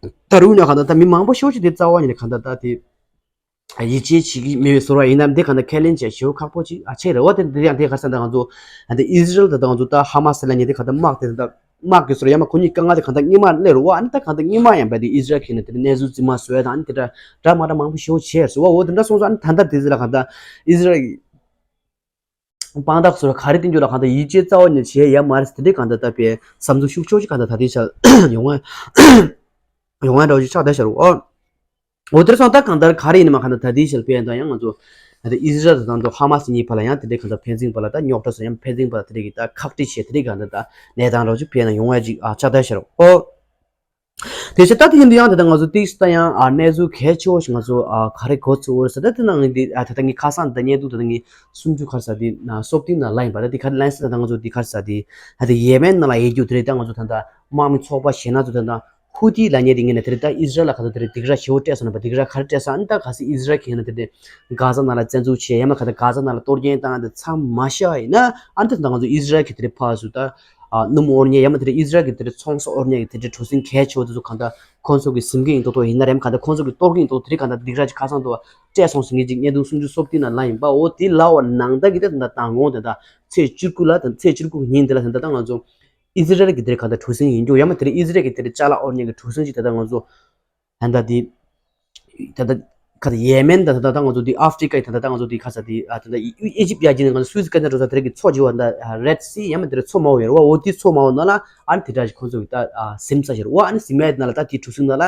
ད་རུང་ནས་གང་ལྟར་ད་མི་མང་པོ་ཤོག་ཅིག་དེ་རྩ་བ་ཉིད་ནས་གང་ལྟར་ད་དེ་ཡིད་ཆེས་བྱེད་ཀྱི་མེད་པའི་བཟོ་འདྲ་ཡིན་ན་འདི་གང་ལྟར་ཁས་ལེན་བྱས་ཞེ་པོ་ཁག་པོ་ཅིག་ཨ་ཆེ་རེད་བ། དེ་འདི་ཡང་དེ་ག་ས་ད་ང་ཚོ་ཨ་འདི་ཨི་ཟི་རལ་ད་ད་ང་ཚོ་ད་ཧ་མ་སི་ལ་ཉེ་དེ་གང་ལྟར་དམག་དེ་ད་དམག་གི་བཟོ་འདྲ་ཡང་མ་ཁོ་གཉིས་དཀའ་ངལ་དེ་གང་ལྟར་སྔོན་མ་སླེབས་རེད་བ། ཨ་ནི་ད་གང་ལྟར་སྔོན་མ་ཡང་བས་དེ་ཨི་ཟི་རལ་གྱི་ནས་དེ་གནས་ཚུལ་རྫུན་མ་བཟོ་ཡ་དང་ཨ་ནི་དེ་འདྲ་འདྲ་མ་འདྲ་མང་པོ་ཞེ་པོ་བྱས་སོང་བ། འོ་དེ་འདྲ་སོང་ཙང་ཨ་ནི་ད་ལྟ་དེ་ཚོ་ལ་གང་ལྟར་ཨི་ཟི་རལ་གྱི་དཔང་རྟགས་སོགས་ག་རེ་བསྟན་རྒྱུ་ལ་གང་ལྟར་ཡིད་ཆེས་རྩ་བ་ནས་བྱས་ཡ་མ་རེད་ཟེར་དེ་གང་ལྟར་ད་དཔེ་བསམ་ཚུལ་ཤུགས་ཆེ་ཞིག་གང་ལྟར་ད་ལྟའི་ཆར་ཡོང་བ་ཡོང་བ་འདྲ་བོ་ཞིག་ཆགས་བསྡད་ཤག་རོ། འོ་དེར་སོང་ད་གང་ལྟར་ག་རེ་ཡིན་ནའང་གང་ལྟར་ད་ལྟའི་ཆར་དཔེ་ཡང་ད་ཡང་ང་ཚོ་ད་ལྟ་ཨི་ཟི་རལ་དང་ད་ཧ་མ་སི་གཉིས་བར་ལ་ཡང་དེ་འདྲའི་གང་ལྟར་ཕན་ཚུན་བར་ལ་ད་རྙོག་དྲ་སོགས་ཡང་ཕན་ཚུན་བར་ལ་དེ་འདྲའི་གི་ད་ཁག་དཀྲི་བྱས་དེ་འདྲའི་གང་ལྟར་ད་གནས་སྟངས་འདྲ་བོ་ཞིག་དཔེ་ཡང་ཡོང་བ་ཅིག་ཨ་ཆགས་བསྡད་ཤག་རོ། འོ། དེ་བཞིན་ད་དེ་ཡིན་དུས་ཡང་དེ་ལྟར་ང་ཚོ་ཏིག་ཙམ་ཡང་ཨ་གནས་ཚུལ་གལ་ཆེ་བོ་ཞིག་ང་ཚོ་ཨ་ག་རེ་གོ་ཚུལ་འོར་ཟེར་ད་དེ་ནང་ངས་འདི་ཨ་ད་ལྟ་ངས་ཁ་སང་ད་བརྙན་ཐུང་ད་ལྟ་ངས་སུམ་ཅུ་ག་རེ་ཟེར་འདི་ན་སོབ་ཏིང་ན་ལ་ཡིན་པ་ད་དེ་ག་རེ་ལན་ཟེར་ད་ང་ཚོ་འདི་ག་རེ་ཟེར་འདི་ཨ་ད་ཡེ་མེན་ནང་ལ་ཡོད་རྒྱུ་དེ་རེད། ད་ང་ཚོ་ད་ལྟ་དམག་མི་ཚོགས་པ་གཞན་སྣ་ཚོ་ད་ལྟ་ཧུ་ཏི་ལ་ཉེ་དེ་ངས་ནས་དེ་རེད། ད་ཨི་ཟི་རལ་ལ་ག་ད་དེ་རེད་སྡིགས་ར་ཞེ་བོ་སྤྲད་སོང་ན་པ་སྡིགས་ར་ག་རེ་སྤྲད་སོང་ཨ་ནི་ད་ག་ཟེར་ཨི་ཟི་རལ་གྱིས་ཡིན་ན་དེ་རེད་གྷ་ཛ་ནང་ལ་བཙན་འཛུལ་བྱས་ཡང་མ་ག་ད་གྷ་ཛ་ནང་ལ་གཏོར་སྐྱོན་བཏང་ཨ་ད་མཚམས་མ་བཞག་ཡིན་ན་ཨ་ད་ད་ང་ཚོ་ཨི་ཟི་རལ་གྱིས་དེ་རེད་ཕར་ཚུར་ད། ཨ་སྣུམ་དབོར་མཁན་ཡང་མིན་དེ་འདྲའི་ཨི་ཟི་རལ་གྱི་དེ་འདྲའི་ཚོང་ས་དབོར་མཁན་གྱི་དེ་འདྲའི་གྲུ་གཟིངས་གལ་ཆེ་བོ་དེ་ཚོ་གང་ལྟར་ཁོང་ཚོ་གིས་ཟིན་གྱི་ཡིན་མདོག་མདོག་ཡིན་ན་རེད། གང་ལྟར་ཁོང་ཚོ་གིས་གཏོར་གྱི་ཡིན་མདོག་མདོག་དེ་རིགས་གང་ལྟར་སྡིགས་ར་ཅིག་ཁ་སང་དུ་སྤྲད་སོང་ཟིན་གྱི་ཅིག་བརྙན་ཐུང་སུམ་ཅུ་སོ་བདུན་ན་ལངས་ཡིན་པ། འོ་དེ་ལབ་པ་ནང་ལྟར་གྱི་ད་ད་ལྟ་མདང་དགོང་དེ་ད་ཚེས་བཅུ་དགུ་ལ་ད་ཚེས་བཅུ་དགུ་གི་ཉིན་དེ་ལ་ད་ད་ང་ཚོ་ཨི་ཟི་རལ་གྱི་དེ་རིགས་གང་ལྟར་གྲུ་གཟིངས་ཡིན་རྒྱུ་ཡང་མིན་དེ་རིགས་ཨི་ཟི་རལ་གྱི་དེ་རིགས་ཅ་ལག་དབོར་མཁན་གྱི་གྲུ་གཟིངས་ཅིག་ད་ད་ང་ཚོ་ད་ལྟ་དེ། ད་ལྟ་ཁ་ད་ཡེ་མེན་ད་ད་ད་ང་ཚོ་དེ་ཨ་ཧྥི་རི་ཀའི་ད་ད་ད་ང་ཚོ་དེ་ཁ་ས་དེ་ཨ་ད་ད་ཨི་ཨི་ཇིབ་ཡ་གྱི་ནང་ང་ཚོ་སུའེ་ཛི་ཀ་ནལ་འགྲོ་ས་དེ་རིགས་ཀྱི་མཚོ་བྱེ་བ་ད་རེད་སི་ཡང་མིན་དེ་རིགས་མཚོ་དམར་པོ་ཡོད་རེད་བ། འོ་དེ་མཚོ་དམར་པོ་ནང་ལ་ཨ་ནི་དེ་འདྲ་ཞིག་ཁོང་ཚོ་གི་ད་ཨ་ཟིན་ས་ཞིག་རེད་བ། ཨ་ནི་ཟིན་མེད་ནང་ལ་ད་དེ་གྲུ་གཟིངས་ནང་ལ་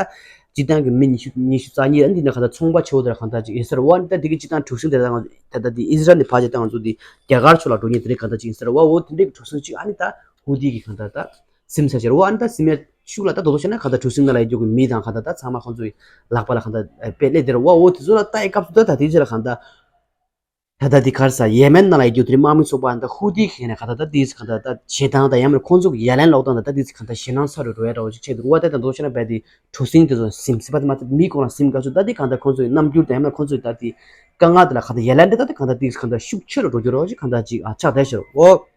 སྤྱི་བཏང་གི་མི་ཉི་ཤུ་ཉི་ཤུ་རྩ་གཉིས་ཨ་ནི་དེ་ནང་ཁ་ད་ཚོང་པ་ཆེ་བོ་དེ་ར་གང་ད་ཅིག་ཡོད་ས་རེད་བ། ཨ་ནི་ད་དེ་གི་སྤྱི་བཏང་གྲུ་གཟིངས་དེ་ད་ད་ད་དེ་ཨི་ཟི་རལ་ནས་ཕར་ཅིག་ད་ང་ཚོ་དེ་རྒྱ་གར་ཕྱོགས་ལ་འགྲོ་མཁན་དེ་རིགས་གང་ད་ཅིག་ཡིན་ས་རེད་བ། འོ་དེ་འདྲའི་གི་གྲུ་གཟིངས་ཅིག་ཨ་ནི་ད་ཧུ་ཏི་གི་གང་ད་ད། སིམ་ས་ཤར་བ་ཨ་ནི་ད་སིམ་ཡ་ཤུགས་ལ་ད་དོ་དོ་བྱས་ན་ག་ད་གྲུ་གཟིངས་ནང་ལ་ཡོད་རྒྱུ་གི་མི་དང་ག་ད་ད་ཚང་མ་ཁོང་ཚོའི་ལག་པ་ལ་ག་ད་དཔེ་སླེབས་དེ་ར་བ། འོ་དེ་ཚོ་ལ་ལྟ་ཡི་སྐབས་སུ་ད་ད་དེ་ཚོ་ལ་ག་ད་ད་ད་དེ་གར་ས་ཡེ་མེན་ནང་ལ་ཡོད་རྒྱུ་དེ་རིང་དམག་མི་ཚོགས་པ་ཨ་ནི་ད་ཧུ་ཏི་གི་ནས་ག་ད་ད་དེ་ག་ད་ད་བྱེད་སྟངས་དང་ཡང་མིན་ཁོང་ཚོ་གི་ཡ་ལན་སློག་སྟངས་དང་ད་དེ་ཚོ་ག་ད་ཞེད་སྣང་ཚ་རུ་འགྲོ་ཡ་འདྲ་བོ་ཅིག་ཆགས་འདུག་བ། ད་ད་དོ་དོ་བྱས་ན་བས་དེ་གྲུ་གཟིངས་དེ་ཚོ་སིམ་སིམ་པ་དེ་མ་ཚད་མི་ཁོང་ལ་སིམ་དགའ་ཚོད་ད་དེ་ག་ད་ཁོང་ཚོའི་རྣམ་འགྱུར་དང་ཡང་མིན་ཁོང་ཚོའི་ད་དེ་དཀའ་ངལ་དེ་ལ་ག་ད་ཡ་ལན་དེ་ད་དེ་ག་ད་དེ་ག་ད་ཤུགས་ཆེ་རུ་འགྲོ་རྒྱུ་ར་བ་ཅིག་ག་ད་ཅིག་ཨ་ཆགས་བསྡད་ཤག་འོ།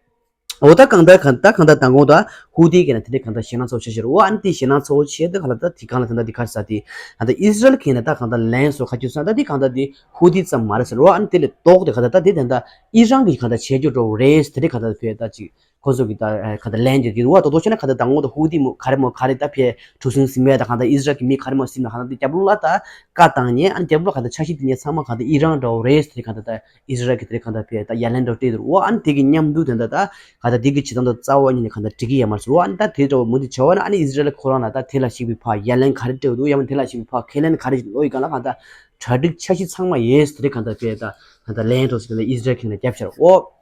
འོ་ད་གང་ལྟར་གང་ད་གང་ལྟར་མདང་དགོང་ད་ཧུ་ཏི་གི་ནས་དེ་འདྲའི་གང་ལྟར་ཞེད་སྣང་ཚ་བོ་བྱེད་ཤེས་རེད་བ། ཨ་ནི་དེ་ཞེད་སྣང་ཚ་བོ་བྱེད་དེ་ག་ལ་ད་དེ་གང་ལ་ད་ལྟ་དེ་ག་རེ་ཟ་དེ་ད་ལྟ་ཨི་ཟི་རལ་གི་ནས་ད་གང་ལྟར་ལན་སོ་ཁ་རྒྱུ་ས་ད་དེ་གང་ལྟར་དེ་ཧུ་ཏི་ཙམ་མ་རེད་ཟེར་བ། ཨ་ནི་དེ་ལས་ལྡོག་དེ་ག་ད་ད་དེ་ད་ལྟ་ཨི་རན་གི་གང་ལྟར་བྱེད་རྒྱུ་འགྲོ་རེད་དེ་འདྲའི་གང་ལྟར་བས་ད་ཅིག་ཁོ་ཚོ་གི་ད་གང་ལྟར་ལན་རྒྱག་གི་རེད་བ། དོ་དོ་བྱས་ན་གང་ལྟར་མདང་དགོང་ད་ཧུ་ཏི་མོ་ག་རེ་མོ་ག་རེ་ད་ཕེ་གྲུ་གཟིངས་སིམ་མེད་ད་གང་ལྟར་ཨི་ཟི་རལ་གི་མི་ག་རེ་མོ་སིམ་ན་གང་ལྟར་དེ་རྒྱབ་ལོགས་ལ་ད་བཀའ་བཏང་ཉེ་ཨ་ནི་རྒྱབ་ལོགས་གང་ལྟར་འཆར་གཞི་དེ་ཉེ་ཚང་མ་གང་ལྟར་ཨི་རན་འདྲ་བོ་རེད་དེ་གང་ལྟར་ད། ཨི་ཟི་རལ་གྱི་དེ་རིགས་གང་ལྟར་བས་ད་ཡ་ལན་འདྲ་སྤྲད་འདུག་འོ་ཨ་ནི་དེ་གི་མཉམ་དུ་དེ་འདྲ་ད་ག་ད་དེ་གི་བྱེད་སྟངས་དང་རྩ་བ་ཉིད་ནས་གང་ལྟར་འགྲིག་གི་ཡོད་མ་རེད་ཟེར། འོ་ཨ་ནི་ད་དེ་འདྲ་བ་མུ་མཐུད་བྱ་བ་ན་ཨ་ནི་ཨི་ཟི་རལ་ཁོ་རང་ལ་ད་དེ་ལ་ཞིག་པའི་ཕ་ཡ་ལན་ག་རེ་སྤྲད་འདུག་ཡང་མིན་དེ་ལ་ཞིག་པའི་ཕ་ཁས་ལེན་ག་རེ་ལོ་ཡི་གང་ལ་གང་ལྟར་གྲ་སྒྲིག་འཆར་གཞི་ཚང་མ་ཡོད་དེ་རིགས་གང་ལྟར་བས་ད་གང་ལྟར་ལན་འགྲོ་ཟེར་གང་ལྟར་ཨི་ཟི་རལ་གྱི་ནས་རྒྱབ་ཤར་འོ།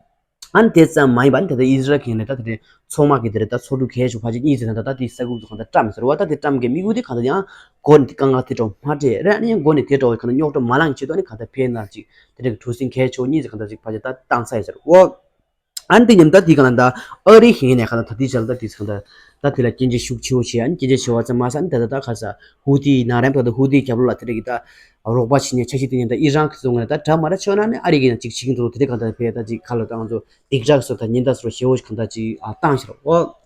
ཨ་ནི་དེ་ཙམ་མ་ཡིན་པ་ཨ་ནི་ད་ལྟ་ཨི་ཟི་རལ་གྱི་ནས་ད་དེ་འདྲའི་ཚོང་དམག་གི་དེ་རིགས་ད་ཚོགས་འདུ་གལ་ཆེ་བ་ཕལ་ཆེར་གཉིས་ཙམ་ད་ད་ད་དེ་ས་ཁུག་ཏུ་གང་ལྟར་བཀྲམ་ཟེར་བ། ད་དེ་བཀྲམ་གི་དམིགས་ཡུལ་དེ་གང་ལྟར་ཡང་། མགོ་ནས་དཀའ་ངལ་དེ་འདྲ་མ་སྤྲད་རེད། ཨ་ནི་ཡང་མགོ་ནས་དེ་འདྲ་གང་ལྟར་རྙོག་དྲ་མ་ལངས་ཆེད་དུ་ཨ་ནི་གང་ལྟར་ཕེབས་ན་ཅིག་དེ་འདྲ་གི་གྲུ་གཟིངས་གལ་ཆེ་བོ་གཉིས་ཀྱི་གང་ལྟར་ཅིག་ཕལ་ཆེར་ད་བཏང་ཚར་ཡོད་ཟེར། འོ། ཨ་ནི་དེ་མཉམ་ད་དེ་གང་ལྟར་ད་ཨ་རི་ཧེ་ནས་གང་ལྟར་ད་དེ་ཆ་ལ་ད་དེ་གང་ལྟར་ད་དེ་ལ་སྐྱོན་བརྗོད་ཤུགས་ཆེ་བོ་བྱས། ཨ་ནི་སྐྱོན་བརྗོད་བྱེད་པ་ཙམ་མ་ཟད་ཨ་ནི་ད་ད་ད་ག་ས་ཧུ་ཏི་ནང་རེམ་ད་ད་ཧུ་ཏི་རྒྱབ་ལོགས་ལ་དེ་འདྲ་གི་ད་རོགས་པ་བྱེད་ནས་འཆར་གཞི་དེ་ཉིད་ད་ཨི་རན་གི་སོང་ངས་ད་འདྲ་མ་འདྲ་ཆེ་བ་ན་ནི་ཨ་རི་གི་ནང་ཅིག་བྱེད་ཀྱི་འདུག་དེ་འདྲ་གང་ལྟར་ཕེབས་ད་ཅིག་ཁ་ལོ་ད་ང་ཚོ་སྡིགས་ར་གི་སོ་ད་ཉེན་བརྡ་སོ་ཞེ་བོ་ཞིག་གང་ལྟར་ཅིག་ཨ་བཏང་ཤག་འོ།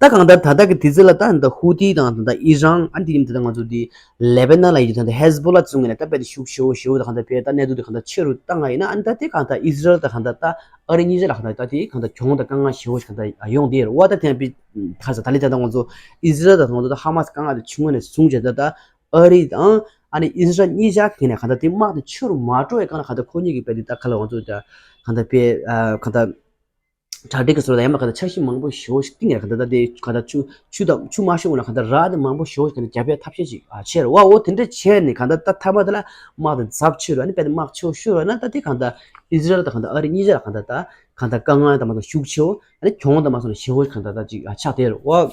ད་གང་ལྟར་ད་ལྟ་གི་དུས་ཚོད་ལ་ད་ད་ཧུ་ཏི་དང་ད་ཨི་རན་ཨ་ནི་དེ་ཡིན་ད་ང་ཚོ་དེ་ལེ་བྷ་ནན་ལ་ཡོད་ད་ཧེ་ཟ་བྷོ་ལ་ཚོ་ངོས་ནས་ད་དཔེ་དེ་ཤུགས་ཆེ་བོ་ཞེ་བོ་ད་གང་ལྟར་ཕེབས་ད་གནས་ཚུལ་དེ་གང་ལྟར་ཆེ་རུ་བཏང་ང་ཡིན་ན་ཨ་ནི་ད་དེ་གང་ལྟར་ཨི་ཟི་རལ་ད་གང་ལྟར་ད་ཨ་རི་གཉིས་ཆ་ལ་གང་ལྟར་ད་དེ་གང་ལྟར་གྱོང་དང་དཀའ་ངལ་ཞེ་བོ་ཞིག་གང་ལྟར་ཡོང་བསྡད་ཡོད་རེད་བ། ད་དེ་ཡང་དཔེ་ཁ་ས་ད་ལི་ད་ད་ང་ཚོ་ཨི་ཟི་རལ་ད་ང་ཚོ་ད་ཧ་མ་སི་དཀའ་ངལ་དེ་ཆུང་ངུ་ནས་བཟུང་བྱས་ད་ད་ཨ་རི་དང་ཨ་ནི་ཨི་ཟི་རལ་གཉིས་ཆ་གི་ནས་གང་ལྟར་དེ་དམག་དེ་ཆེ་རུ་མ་འགྲོ་བའི་སྒང་ལ་གང་ལྟར་ཁོ་གཉིས་ཀྱི་དཔེ་དེ་ད་ག་ལ་ང་ཚོ་ད་གང་ལྟར་དཔེ་གང་ལྟར། གྲ་སྒྲིག་གི་ཟུར་དང་ཡང་མ་གང་ལྟར་འཆར་གཞི་མང་པོ་ཞེ་བོ་ཞིག་བཏིང་ཡང་གང་ལྟར་ད་དེ་གང་ལྟར་ཆུ་ཆུ་དང་ཆུ་མ་ཤོར་བ་ན་གང་ལྟར་ར་དེ་མང་པོ་ཞེ་བོ་ཞིག་གང་ལྟར་རྒྱབ་ཡ་ཐབས་ཤེས་ཤིག་ཨ་བྱས་རེད་བ། འོ་དེ་འདྲ་བྱས་ནས་གང་ལྟར་ད་ཐ་མ་དེ་ལ་དམག་དེ་ཚབས་ཆེ་རུ་ཨ་ནི་དཔེ་དེ་དམག་ཆེ་བོ་ཤོར་བ་ན་ད་དེ་གང་ལྟར་ཨི་ཟི་རལ་དང་གང་ལྟར་ཨ་རི་གཉིས་ཆ་ལ་གང་ལྟར་ད་གང་ལྟར་དཀའ་ངལ་དང་མ་སོང་ཤུགས་ཆེ་བོ་ཨ་ནི་གྱོང་དང་མ་སོང་ཞེ་བོ་གང་ལྟར་ད་ཅིག་ཨ་ཆགས་བསྡད་རེད་བ།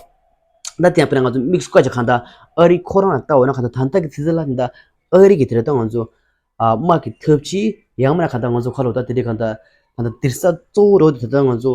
ད་དེ་ཡང་དཔེར་ན་ང་ཚོ་དམིགས་སུ་བཀར་ཅིག་གང་ལྟར་ཨ་རི་ཁོ་རང་ལ་ལྟ་བ་ན་གང་ལྟར་ད་ལྟ་གི་དུས་ཚོད་ལ་གང་ལྟར་ཨ་རི་གི་དེ་རེད་ད་ང་ཚོ། ཨ་དམག་གི་འཐབ་ཇུས་ཡང་མིན་ན་གང་ལྟར་ང་ཚོ་ཁ་ལོ་ད་དེ་འདྲའི་གང་ལྟར་གང་ལྟར་སྡེར་ས་གཙོ་བོ་རོ་དེ་ད་ལྟ་ང་ཚོ་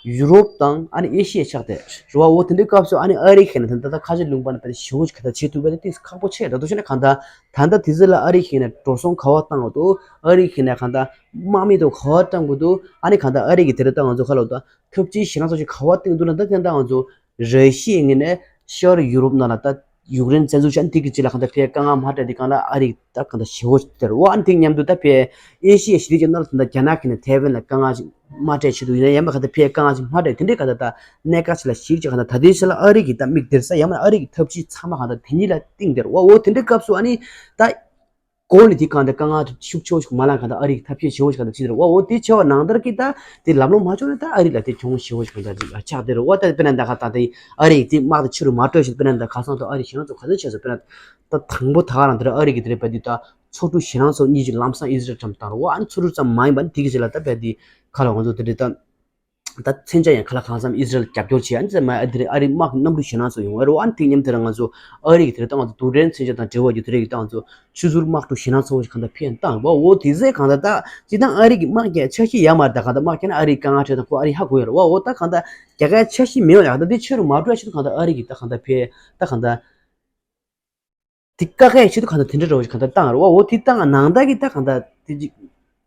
ཡུ་རོབ་དང་ཨ་ནི་ཨེ་ཤི་ཡ་ཆགས་ཏེ་རེད་བ། འོ་དེ་འདྲའི་སྐབས་སུ་ཨ་ནི་ཨ་རི་ཁེ་ན་ད་ལྟ་ཁ་ཆེ་ལུང་པ་ན་ད་ཞེ་བོ་ཞིག་གང་ལྟར་བྱེད་ཐུབ་པ་དེ་ཏིས་ཁག་པོ་ཆེ་ད་དུ་ཤེས་ན་གང་ལྟར་ད་ལྟ་དེ་ཚོ་ལ་ཨ་རི་ཁེ་ན་འགྲོ་སོང་ག་བ་བཏང་བ་དུ་ཨ་རི་ཁེ་ན་གང་ལྟར་དམག་མི་དུ་ག་བ་བཏང་དགོས་དུ་ཨ་ནི་གང་ལྟར་ཨ་རི་གི་དེ་རེད་ད་ང་ཚོ་ཁ་ལོ་ད་འཐབ་ཇུས་ཞེ་ན་ཚོ་ཞིག་ག་བ་བཏང་དུ་ལ་ད་དེ་ད་ང་ཚོ། ར་ཤི་ཡའི་ངོས་ནས་ཤར་ཡུ་རོབ་ནང་ལ་ད་ཡུཀ་རེན་བཙན་འཛུལ་བྱས་ནས་དེ་གི་རྗེས་ལ་གང་ལྟར་ཕའི་དཀའ་ངལ་མ་སྤྲད་དེ་གང་ལ་ཨ་རི་ད་གང་ལྟར་ཞེ་བོ་དེར་འོ་ཨ་ནི་དེ་མཉམ་དུ་ད་ཕའི་ཨེ་ཤི་ཡའི་ཞི་བདེ་ཅན་ནང་ལ་ད་ལྟ་རྒྱ་ནག་གི་ནས་ཐའེ་ཝན་ལ་དཀའ་ངལ་ཞིག་མ་སྤྲད་ཆེད་དུ་ཡིན་ན་ཡང་མ་གང་ལྟར་ཕའི་དཀའ་ངལ་ཞིག་མ་སྤྲད་དེ་འདྲའི་གང་ལྟར་ད་གནད་འགག་ཞིག་ལ་ཞིག་ཅིག་གང་ལྟར་ད་ལྟའི་ཆ་ལ་ཨ་རི་གི་ད་མིག་སྟེར་ས་ཡང་མ་ཨ་རི་གི་ཐབས་ཇུས་ཚང་མ་གང་ལྟར་དེ་གཉིས་ལ་བཏིང་སྟེར་འོ་འོ་དེ་འདྲའི་སྐབས་སུ་ཨ་ནི་ད། གོང་ནས་དེ་གང་ལྟར་དཀའ་ངལ་ཤུགས་ཆེ་བོ་ཞིག་མ་ལངས་གང་ལྟར་ཨ་རིའི་ཐབས་ཤེས་ཆེ་བོ་ཞིག་གང་ལྟར་ཕྱིན་ཏེ་རེད་བ། འོ་དེ་ཆེ་བ་ནང་ལྟར་གྱི་ད་དེ་ལམ་ལྷོང་མ་བྱུང་ན་ད་ཨ་རི་ལ་དེ་གྱོང་ཞེ་བོ་ཞིག་གང་ལྟར་ཅིག་ཆགས་བསྡད་རེད་བ། ད་དཔེར་ན་ད་ག་ད་དེ་ཨ་རི་དེ་དམག་དེ་ཆེ་རུ་མ་སྤྲོད་ཞིག་དཔེར་ན་ད་ག་སང་ད་ཨ་རི་ཞེ་ང་ཚོ་ག་ཚོད་བྱས་སོང་། དཔེར་ན་ད་དང་པོ་ད་ག་རང་དེ་ར་ཨ་རི་གི་དེ་རེད་བ། དེ་ད་མཚོ་གྲུ་ཞེ་ང་ཚོ་གཉིས་ཀྱི་ལམ་སང་ཨི་ཟི་རལ་འགྲམ་བཏང་རེད་བ། ཨ་ནི་མཚོ་གྲུ་ཙམ་མ་ཡིན་པ་ནི་དེ་གི་རྗེས་ལ་ད་བས་དེ་ག་ལ་ང་ཚོ་དེ་རེད་ད། ད་མཚོན་ཆ་ཡང་ཁ་ལག་གང་འཚམ་ཨི་ཟི་རལ་རྒྱབ་སྐྱོར་བྱས། ཨ་ནི་ཙམ་མ་ཨ་དེ་རེད་ཨ་རིའི་དམག་གི་གནམ་གྲུ་ཞེ་ན་ཚོ་ཡོང་བ་རེད། ཨ་ནི་དེ་མཉམ་དེ་ར་ང་ཚོ་ཨ་རི་གི་དེ་རེད་ད་ང་ཚོ་རྡུལ་ཕྲན་མཚོན་ཆ་དང་འབྲེལ་བ་རྒྱུ་དེ་རེད་གི་ད་ང་ཚོ་ཆུ་ཟུར་དམག་གྲུ་ཞེ་ན་ཚོ་ཞིག་གང་ལྟར་ཕན་བཏང་བ། འོ་དེ་ཚོས་གང་ལྟར་ད་སྤྱིར་བཏང་ཨ་རི་གི་དམག་རྒྱག་འཆར་གཞི་ཡ་མ་རེད། ད་གང་ལྟར་དམག་རྒྱག་ན་ཨ་རིའི་དཀའ་ངལ་འཕྲད་དང་ཁོ་ཨ་རི་ཧ་གོ་ཡོད་རེད་བ། འོ་ད་གང་ལྟར་རྒྱ་གར་འཆར་གཞི་མེད་བ་ཡ་ད་དེ་ཆེ་རུ་མ་འགྲོ་ཡ་ཆེད་དུ་གང་ལྟར་ཨ་རི་གི་ད་གང་ལྟར་ཕན་ད་གང་ལྟར། དེ་བཀག་ཡ་ཆེད་དུ་གང་ལྟར་དེ་འདྲ་རོ་ཞིག་གང་ལྟར་བཏང་རོ་བ། འོ་དེ་བཏང་ནང་ལྟར་གྱི་ད་གང་ལྟར་དེ་ཅིག་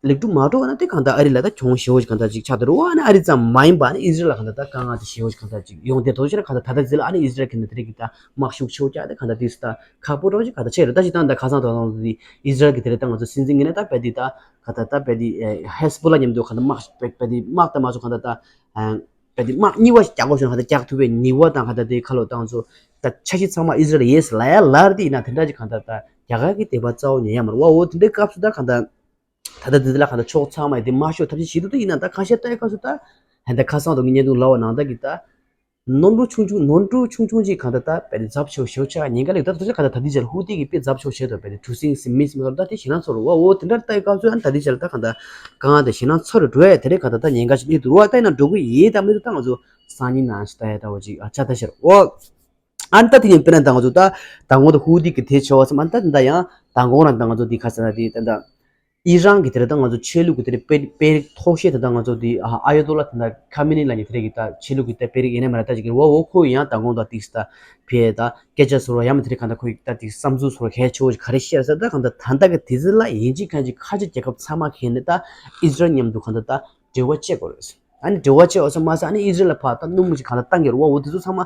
ལེགས་གྲུབ་མ་འགྲོ་བ་ན་དེ་གང་ལྟར་ཨ་རི་ལ་ད་གྱོང་ཞེ་པོ་ཞིག་གང་ལྟར་ཅིག་ཆགས་འདུག་རེད་བ། ཨ་ནི་ཨ་རི་ཙམ་མ་ཡིན་པ་ཨ་ནི་ཨི་ཟི་རལ་ལ་གང་ལྟར་ད་དཀའ་ངལ་དེ་ཞེ་པོ་ཞིག་གང་ལྟར་ཅིག་ཡོང་བསྡད་འདུག་ཟེར་ན། གང་ལྟར་ད་ལྟ་ཨི་ཟི་རལ་གྱི་ནས་དེ་རིགས་ཀྱི་ད་དམག་ཤུགས་ཆེ་བོ་བརྒྱབ་སྟེ་གང་ལྟར་དེ་ད་ཁག་པོ་འདྲ་བོ་ཞིག་གང་ལྟར་ཆགས་རེད། ད་ཅིག་ད་ད་ཁ་སང་དང་དེ་ཨི་ཟི་རལ་གྱི་དེ་རིགས་ད་ང་ཚོ་སྲིད་འཛིན་ངོས་ནས་ད་རྦད་དེ་ད་གང་ལྟར་ད་རྦད་དེ་ཧེ་སི་བྷོ་ལ་མཉམ་དུ་གང་ལྟར་དམག་རྦད་དེ་དམག་ད་མ་བཟོ་གང་ལྟར་ད་རྦད་དེ་དམག་གཉིས་པ་ཞིག་རྒྱག་དགོས་བྱུང་ན་གང་ལྟར་རྒྱག་ཐུབ་པའི་ནུས་པ་དང་གང་ལྟར་དེ་ཁ་ལོ་ད་ང་ཚོ་ད་འཆར་གཞི་ཚང་མ་ཨི་ཟི་རལ་ཡེ་སི་ལབ་ཡ་ལར་དེ་ཡིན་ན་དེ་འདྲ་ཅིག་གང་ལྟར་ད་རྒྱ་གར་གྱི་དད་པ་རྩ་བ་ཉིད་ཡོད་མ་རེད་བ། འོ་དེ་འདྲའི་སྐབས་སུ་ད་གང་ལྟར། ད་ལྟ་འདི་ལ་གང་ལྟར་ཕྱོགས་ཚང་མས་དེ་མ་ཤོར་ཐབས་ཤེས་བྱེད་འདུག་ད་ཡིན་ན་ད་ཁ་ཤས་ལྟ་ཡི་སྐབས་སུ་ད་ཧན་ད་ཁ་སང་དུ་ངས་བརྙན་ཐུང་ལབ་པ་ནང་ལྟར་གྱི་ད་ནོར་འཁྲུལ་ཆུང་ཆུང་ནོར་འཁྲུལ་ཆུང་ཆུང་ཅིག་གང་ལྟར་ད་དཔེ་དེ་ཚབས་ཆེ་བ་ཞེ་པོ་ཆགས་ཉེན་ཁ་ལས་ད་ད་ཆ་གང་ལྟར་ད་དེ་ཆ་ལ་ཧུ་ཏི་གི་དཔེ་ཚབས་ཆེ་བ་བྱས་འདུག་དཔེ་དེ་གྲུ་གཟིངས་སི་མིས་མི་ལ་ད་དེ་ཞེད་སྣང་ཚོར་བ་འོ་དེ་འདྲ་ལྟ་ཡི་སྐབས་སུ་ཨ་ད་དེ་ཆ་ལ་ད་གང་ལྟར་གང་ལྟར་ཞེད་སྣང་ཚོར་འགྲོ་ཡ་དེ་རེད། གང་ལྟར་ད་ཉེན་ཁ་ཞིག་སླེབས་འདུག་རེད་བ། ད་ཡིན་ན་འགྲོ་གི་ཡིན། ད་མི་འདུག་ད་ང་ཚོ་སང་ཉིན་ནང་ཞིག་ལྟ་ཡ་ད་འོ་ཅིག་ཨ་ཆ་ད་ཤར་འོ། ཨ་ནི་ད་དེ་ཡང་དཔེར་ན་ད་ང་ཚོ་ད་མདང་དགོང་དུ་ཧུ་ཏི་གི་དེ་བྱས་པ་ཙམ་ཨ་ནི་ད་དེ་འདྲ་ཡང་མདང་དགོང་རང་ད་ང་ཚོ་འདི་ཁ་ས་ན་དེ་ད་ད་ཨི་རན་གི་དེ་རེད་ད་ང་ཚོ་ཆོས་ལུགས་ཀྱི་དེ་རེད་དཔེ་དཔེ་རིགས་ཐོག་ཤེས་དེ་ད་ང་ཚོ་འདི་ཨ་ཡོ་དོ་ལ་དེ་ད་ཁ་མི་ནི་ལ་ཉེ་དེ་རེད་གི་ད་ཆོས་ལུགས་ཀྱི་ད་དཔེ་རིགས་ཡིན་ན་མ་རེད་ད་ཅིག་གི་རེད་བ། འོ་ཁོ་ཡང་མདང་དགོང་ད་ཏིག་ད་ཕེ་ད་སྐད་ཆ་ཟུར་བ་ཡང་མ་དེ་རེད་གང་ད་ཁོ་ད་ཏིག་བསམ་ཚུལ་ཟུར་བ་གལ་ཆེ་བོ་ཞིག་ག་རེ་བཤད་ཟེར་ད་གང་ད་ད་ད་གི་དེ་ཚེ་ལ་ཡིན་གཅིག་གང་གཅིག་ཁ་ཆེ་རྒྱལ་ཁབ་ཚང་མ་གན་ནས་ད་ཨི་ཟི་རལ་མཉམ་དུ་གང་ད་ད་འབྲེལ་བ་བཅད་དགོས་རེད། ཨ་ནི་འབྲེལ་བ་བཅད་འོ་ས་མ་ཟ་ཨ་ནི་ཨི་ཟི་རལ་ལ་ཕར་ད་སྣུམ་ཞིག་གང་ལྟར་བཏང་གི་རེད་བ། འོ་དེ་ཚོ་ཚང་མ་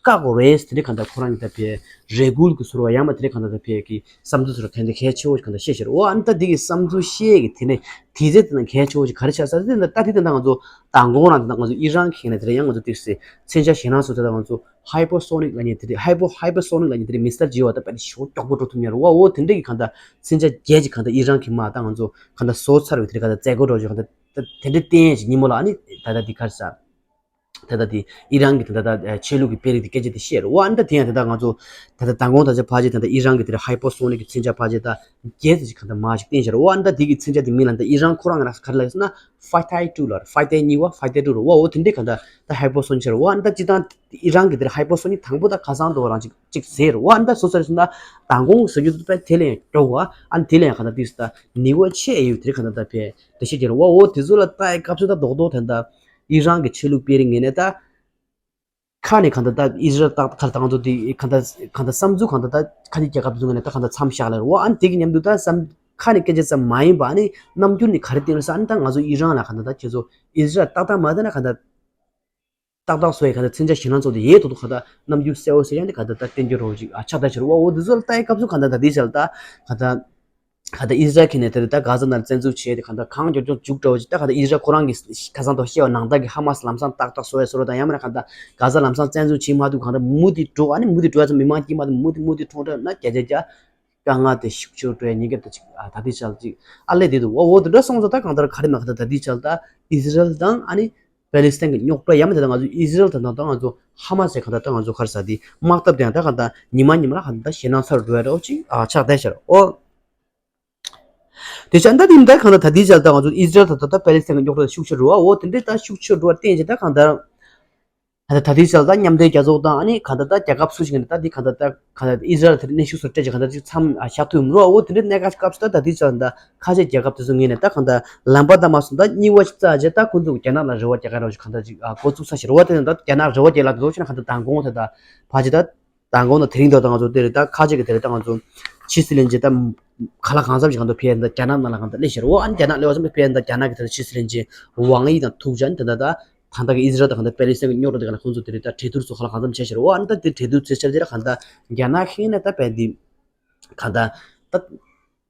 བཀག་དགོས་རེད། དེ་འདྲའི་གང་ལྟར་ཁོ་རང་གི་ད་ཕའི་རེ་སྐུལ་གྱི་ཟུར་བ་ཡང་མ་དེ་འདྲའི་གང་ལྟར་ད་ཕའི་གི་བསམ་ཚུལ་ཟུར་བ་དེ་འདྲ་གལ་ཆེ་བོ་ཞིག་གང་ལྟར་བཤད་ཤར་བ། ཨ་ནི་ད་འདི་གི་བསམ་ཚུལ་བཤད་ཀྱི་དེ་ནས་དེ་ཚེ་དེ་ན་གལ་ཆེ་བོ་ཞིག་ག་རེ་ཆགས་ས་དེ་འདྲ་ད་དེ་དེ་འདྲ་ང་ཚོ་མདང་དགོང་རང་དེ་འདྲ་ང་ཚོ་ཨི་རན་གི་ནས་དེ་འདྲ་ཡང་ང་ཚོ་དེ་སེ་མཚོན་ཆ་ཞེད་སྣང་སོ་དེ་འདྲ་ང་ཚོ་ཧའི་པར་སོ་ནིག་ལབ་མཁན་དེ་འདྲ་ཧའི་པར་ཧའི་པར་སོ་ནིག་ལབ་མཁན་དེ་འདྲ་མི་སི་ལ་བརྗེ་བ་ད་དཔེ་ཞེ་པོ་མགྱོགས་པོ་འགྲོ་ཐུབ་མཁན་རེད་བ། འོ་དེ་འདྲ་གི་གང་ལྟར་མཚོན་ཆ་བརྒྱད་ཅིག་གང་ལྟར་ཨི་རན་གི་མ་ད་ང་ཚོ་གང་ལྟར་བཟོ་ཚར་བའི་དེ་འདྲ་གང་ལྟར་མཛད་སྒོ་འགྲོ་ཞིག་གང་ལྟར། ད་དེ་འདྲའི་བསྟན་ཡས་ཀྱི་ཉིན་མོ་ལ་ཨ་ནི་ད་ལྟ་འདི་ག་རེ་ཟ། ད་ལྟ་འདི་ཨི་རན་གྱི་ད་ལྟ་ད་ཆོས་ལུགས་ཀྱི་དཔེ་རིས་འདི་སྐད་ཆ་འདི་བཤད་རེད་བ། ཨ་ནི་ད་དེ་ཡང་ད་ལྟ་ང་ཚོ་ད་ལྟ་མདང་དགོང་ད་ཆ་ཕལ་ཆེར་ད་ལྟ་ཨི་རན་གྱི་དེ་རེད་ཧའི་པར་སོ་ནིག་གི་མཚོན་ཆ་ཕལ་ཆེར་ད་བརྒྱད་ཙམ་ཞིག་གང་ལྟར་མ་ཞིག་བསྟན་ཤར་བ། ཨ་ནི་ད་འདི་གི་མཚོན་ཆ་འདི་མིང་ལ་ད་ཨི་རན་ཁོ་རང་གི་ནང་ག་རེ་ལབ་ཟེར་ན་ཧྥའི་ཐའི་ཊུ་ལབ་རེད། ཧྥའི་ཐའི་གཉིས་པ་ཧྥའི་ཐའི་ཊུ་རེད་བ། འོ་དེ་འདྲའི་གང་ལྟར་ད་ཧའི་པར་སོ་ནིག་ཤར་བ། ཨ་ནི་ད་སྤྱིར་བཏང་ཨི་རན་གྱི་དེ་རེད་ཧའི་པར་སོ་ནིག་དང་པོ་ད་ཁ་སང་དུ་རང་ཅིག་ཅིག་ཟེར་རེད་བ། ཨ་ནི་ད་བཟོ་ཚར་སོང་ན་མདང་དགོང་ཟེར་རྒྱུ་དེ་དཔེ་དེ་ལས་ཡང་མགྱོགས་བ། ཨ་ནི་དེ་ལས་ཡང་གང་ལྟར་ཏིག་ད་ནུས་པ་ཆེ་ཡོད་དེ་རེད་གང་ལྟར་ད་ཕའི་འགྲེལ་བཤད་རྒྱག་རེད་བ། འོ་དེ་ཚོ་ལ་ལྟ་ཡི་སྐབས་སུ་ད་རྡོག་རྡོག་དེ་འདྲ་ཨི་རན་གྱི་ཆོས་ལུགས་དཔེ་རིས་ངོས་ནས་ད་ཁ་ནས་གང་ལྟར་ད་ཨི་ཟི་རལ་ད་ག་ད་ང་ཚོ་དེ་གང་ལྟར་གང་ལྟར་བསམ་ཚུལ་གང་ལྟར་ད་ཁ་ཆེ་རྒྱལ་ཁབ་ཚོ་ངོས་ནས་ད་གང་ལྟར་མཚམས་བཞག་ལེ་རེད་བ། ཨ་ནི་དེ་གི་མཉམ་དུ་ད་བསམ་ཁ་ནས་སྐད་ཆ་ཙམ་མ་ཡིན་པ་ཨ་ནི་རྣམ་འགྱུར་ནི་ག་རེ་བསྟན་རེད་ཟེར། ཨ་ནི་ད་ང་ཚོ་ཨི་རན་ལ་གང་ལྟར་ད་ཁྱེད་ཚོ་ཨི་ཟི་རལ་ཏག་ཏག་མ་བསྟན་ན་གང་ལྟར་ཏག་ཏག་བཟོ་ཡི་གང་ལྟར་མཚོན་ཆ་ཞེད་སྣང་ཚོགས་དེ་ཡས་ཐོག་ཐོག་གང་ལྟར་རྣམ་འགྱུར་གསལ་བོ་གསལ་ཡང་དེ་གང་ལྟར་ད་བསྟན་རྒྱུ་རོ་ཅིག་ཨ་ཆགས་ད་ཕྱིར་བ། འོ་དེ་ཚོ་ལ་ལྟ་ཡི་སྐབས་སུ་གང་ལྟར་ད་དེའི་ཆ་ལ་ད་གང་ལྟར་གང་ལྟར་ཨི་ཟི་རལ་གྱི་ནས་དེ་ད་གྷ་ཛ་ནང་བཙན་འཛུལ་བྱས་ཏེ་གང་ལྟར་གང་མགྱོགས་མགྱོགས་མཇུག་སྒྲིལ་བ་ཅིག་ད་གང་ལྟར་ཨི་ཟི་རལ་ཁོ་རང་གི་ཁ་སང་ཐོག་བཤད་པ་ནང་ལྟར་གྱི་ཧ་མ་སི་ལམ་སང་ཏག་ཏག་བཟོ་ཡ་བཟོ་རོགས་དང་ཡང་མིན་ན་གང་ལྟར་གྷ་ཛ་ལམ་སང་བཙན་འཛུལ་བྱེད་མ་ཐུབ་གང་ལྟར་མུ་མཐུད་འགྲོ། ཨ་ནི་མུ་མཐུད་འགྲོ་ཡ་ཚོ་མི་མང་སྐྱིད་མ་ཐུབ་མུ་མཐུད་མུ་མཐུད་འགྲོ་འདྲ་ན་རྒྱ་རྒྱ་རྒྱ། དཀའ་ངལ་དེ་ཤུགས་ཆེར་འགྲོ་ཡ་ཉེན་ཁ་དེ་ཅིག་ཨ་ད་ལྟའི་ཆར་ཅིག་ཨ་ལས་དེ་འདུག་འོ་འོ་དེ་འདྲ་སོང་ཙང་ད་གང་ལྟར་ག་རེ་མ་གང་ལྟར་ད་ལྟའི་ཆར་ད་ཨི་ཟི་རལ་དང་ཨ་ནི་པེ་ལི་སི་ཐན་གྱི་རྙོག་དྲ་ཡང་མིན་ད་ང་ཚོ་ཨི་ཟི་རལ་དང་ད་ང་ཚོ་ཧ་མ་སི་གང་ལྟར་ད་ང་ཚོ་ག་རེ་ཟ་དེ་དམག་འཐབ་དེ་ཡང་ད་གང་ལྟར་ཉི་མ་ཉི་མ་ལ་གང་ལྟར་ཞེད་སྣང་ཚ་རུ་འགྲོ་ཡ་འདྲ་བོ་ཅིག་ཨ་ཆགས་བསྡད་ཤག་འོ། དེ་ཆ་ད་དེ་མིན་ད་གང་ལྟར་ད་ལྟའི་ཆར་ད་ང་ཚོ་ཨི་ཟི་རལ་དང་ད་ད་པེ་ལི་སི་ཐན་གྱི་རྙོག་དྲ་ཤུགས་ཆེར་འགྲོ་བ་འོ་དེ་འདྲའི་ད་ཤུགས་ཆེར་འགྲོ་བར་བརྟེན་བྱས་ད་གང་ལྟར། ད་ལྟ་ད་ལྟའི་ཆར་ད་མཉམ་འབྲེལ་རྒྱལ་ཚོགས་དང་ཨ་ནི་གང་ལྟར་ད་རྒྱལ་ཁབ་སུ་ཞིག་ནས་ད་འདི་གང་ལྟར་ད་གང་ལྟར་ཨི་ཟི་རལ་དེར་གནོན་ཤུགས་སུ་སྤྲད་ཅིག་གང་ལྟར་ཅིག་མཚམས་བཞག་ཐུབ་མི་རུང་བ། འོ་དེ་འདྲའི་གནད་འགག་སྐབས་སུ་ད་ད་ལྟའི་ཆར་ད་ཁ་ཆེ་རྒྱལ་ཁབ་དེ་ཚོ་ངོས་ནས་ད་གང་ལྟར་ལམ་པ་ད་མ་སོང་ད་གཉིས་པ་ཞིག་བཙལ་རྗེས་ད་ཁོང་ཚོ་རྒྱ་ནག་ལ་རེ་བ་རྒྱག་ག་རོགས་ཞིག་གང་ལྟར་ཅིག་འགོ་བཙུགས་ས་ཞིག་རེད་བ། དེ་ནས་ད་རྒྱ་ནག་རེ་བ་རྒྱག་ལ་དེ་ཚོ་ཕྱིན་ན་གང་ལྟར་མདང་དགོང་ད་ད་ཕལ་ཆེར་ད་མདང་དགོང་ད་དེ་རིང་ད་ད་ང་ཚོ་དེ་རེད་ད་ཁ་ཆེ་གི་དེ་རེད་ད་ང་ཚོ་ཕྱི་སྲིད་བློན་ཆེན་ད་ག་ལ་གང་འཚམ་ཞིག་གང་ལྟར་ཕེབས་ད་རྒྱ་ནག་ནང་ལ་གང་ལྟར་སླེབས་ཤག་རེད་བ། ཨ་ནི་རྒྱ་ནག་སླེབས་པ་ཙམ་ཕེབས་ད་རྒྱ་ནག་གི་དེ་ཕྱི་སྲིད་བློན་ཆེན་ཝང་ཡི་དང་ཐུག་བྱས་ནས་དེ་ད་ད། ད་ལྟ་གི་ཨི་ཟི་རལ་དང་གང་ལྟར་པེ་ལི་སི་ཐན་གྱི་རྙོག་དྲ་དེ་གང་ལ་ཁོང་ཚོ་དེ་རེད་ད་གྲོས་བསྡུར་སོགས་ག་ལ་གང་འཚམ་བྱས་ཤག་རེད་བ། ཨ་ནི་ད་དེ་གྲོས་བསྡུར་བྱས་ཤག་དེ་ལ་གང་ལྟར་རྒྱ་ནག་ཁེངས་ནས་ད་པས་འདི་གང་ལྟར་ད་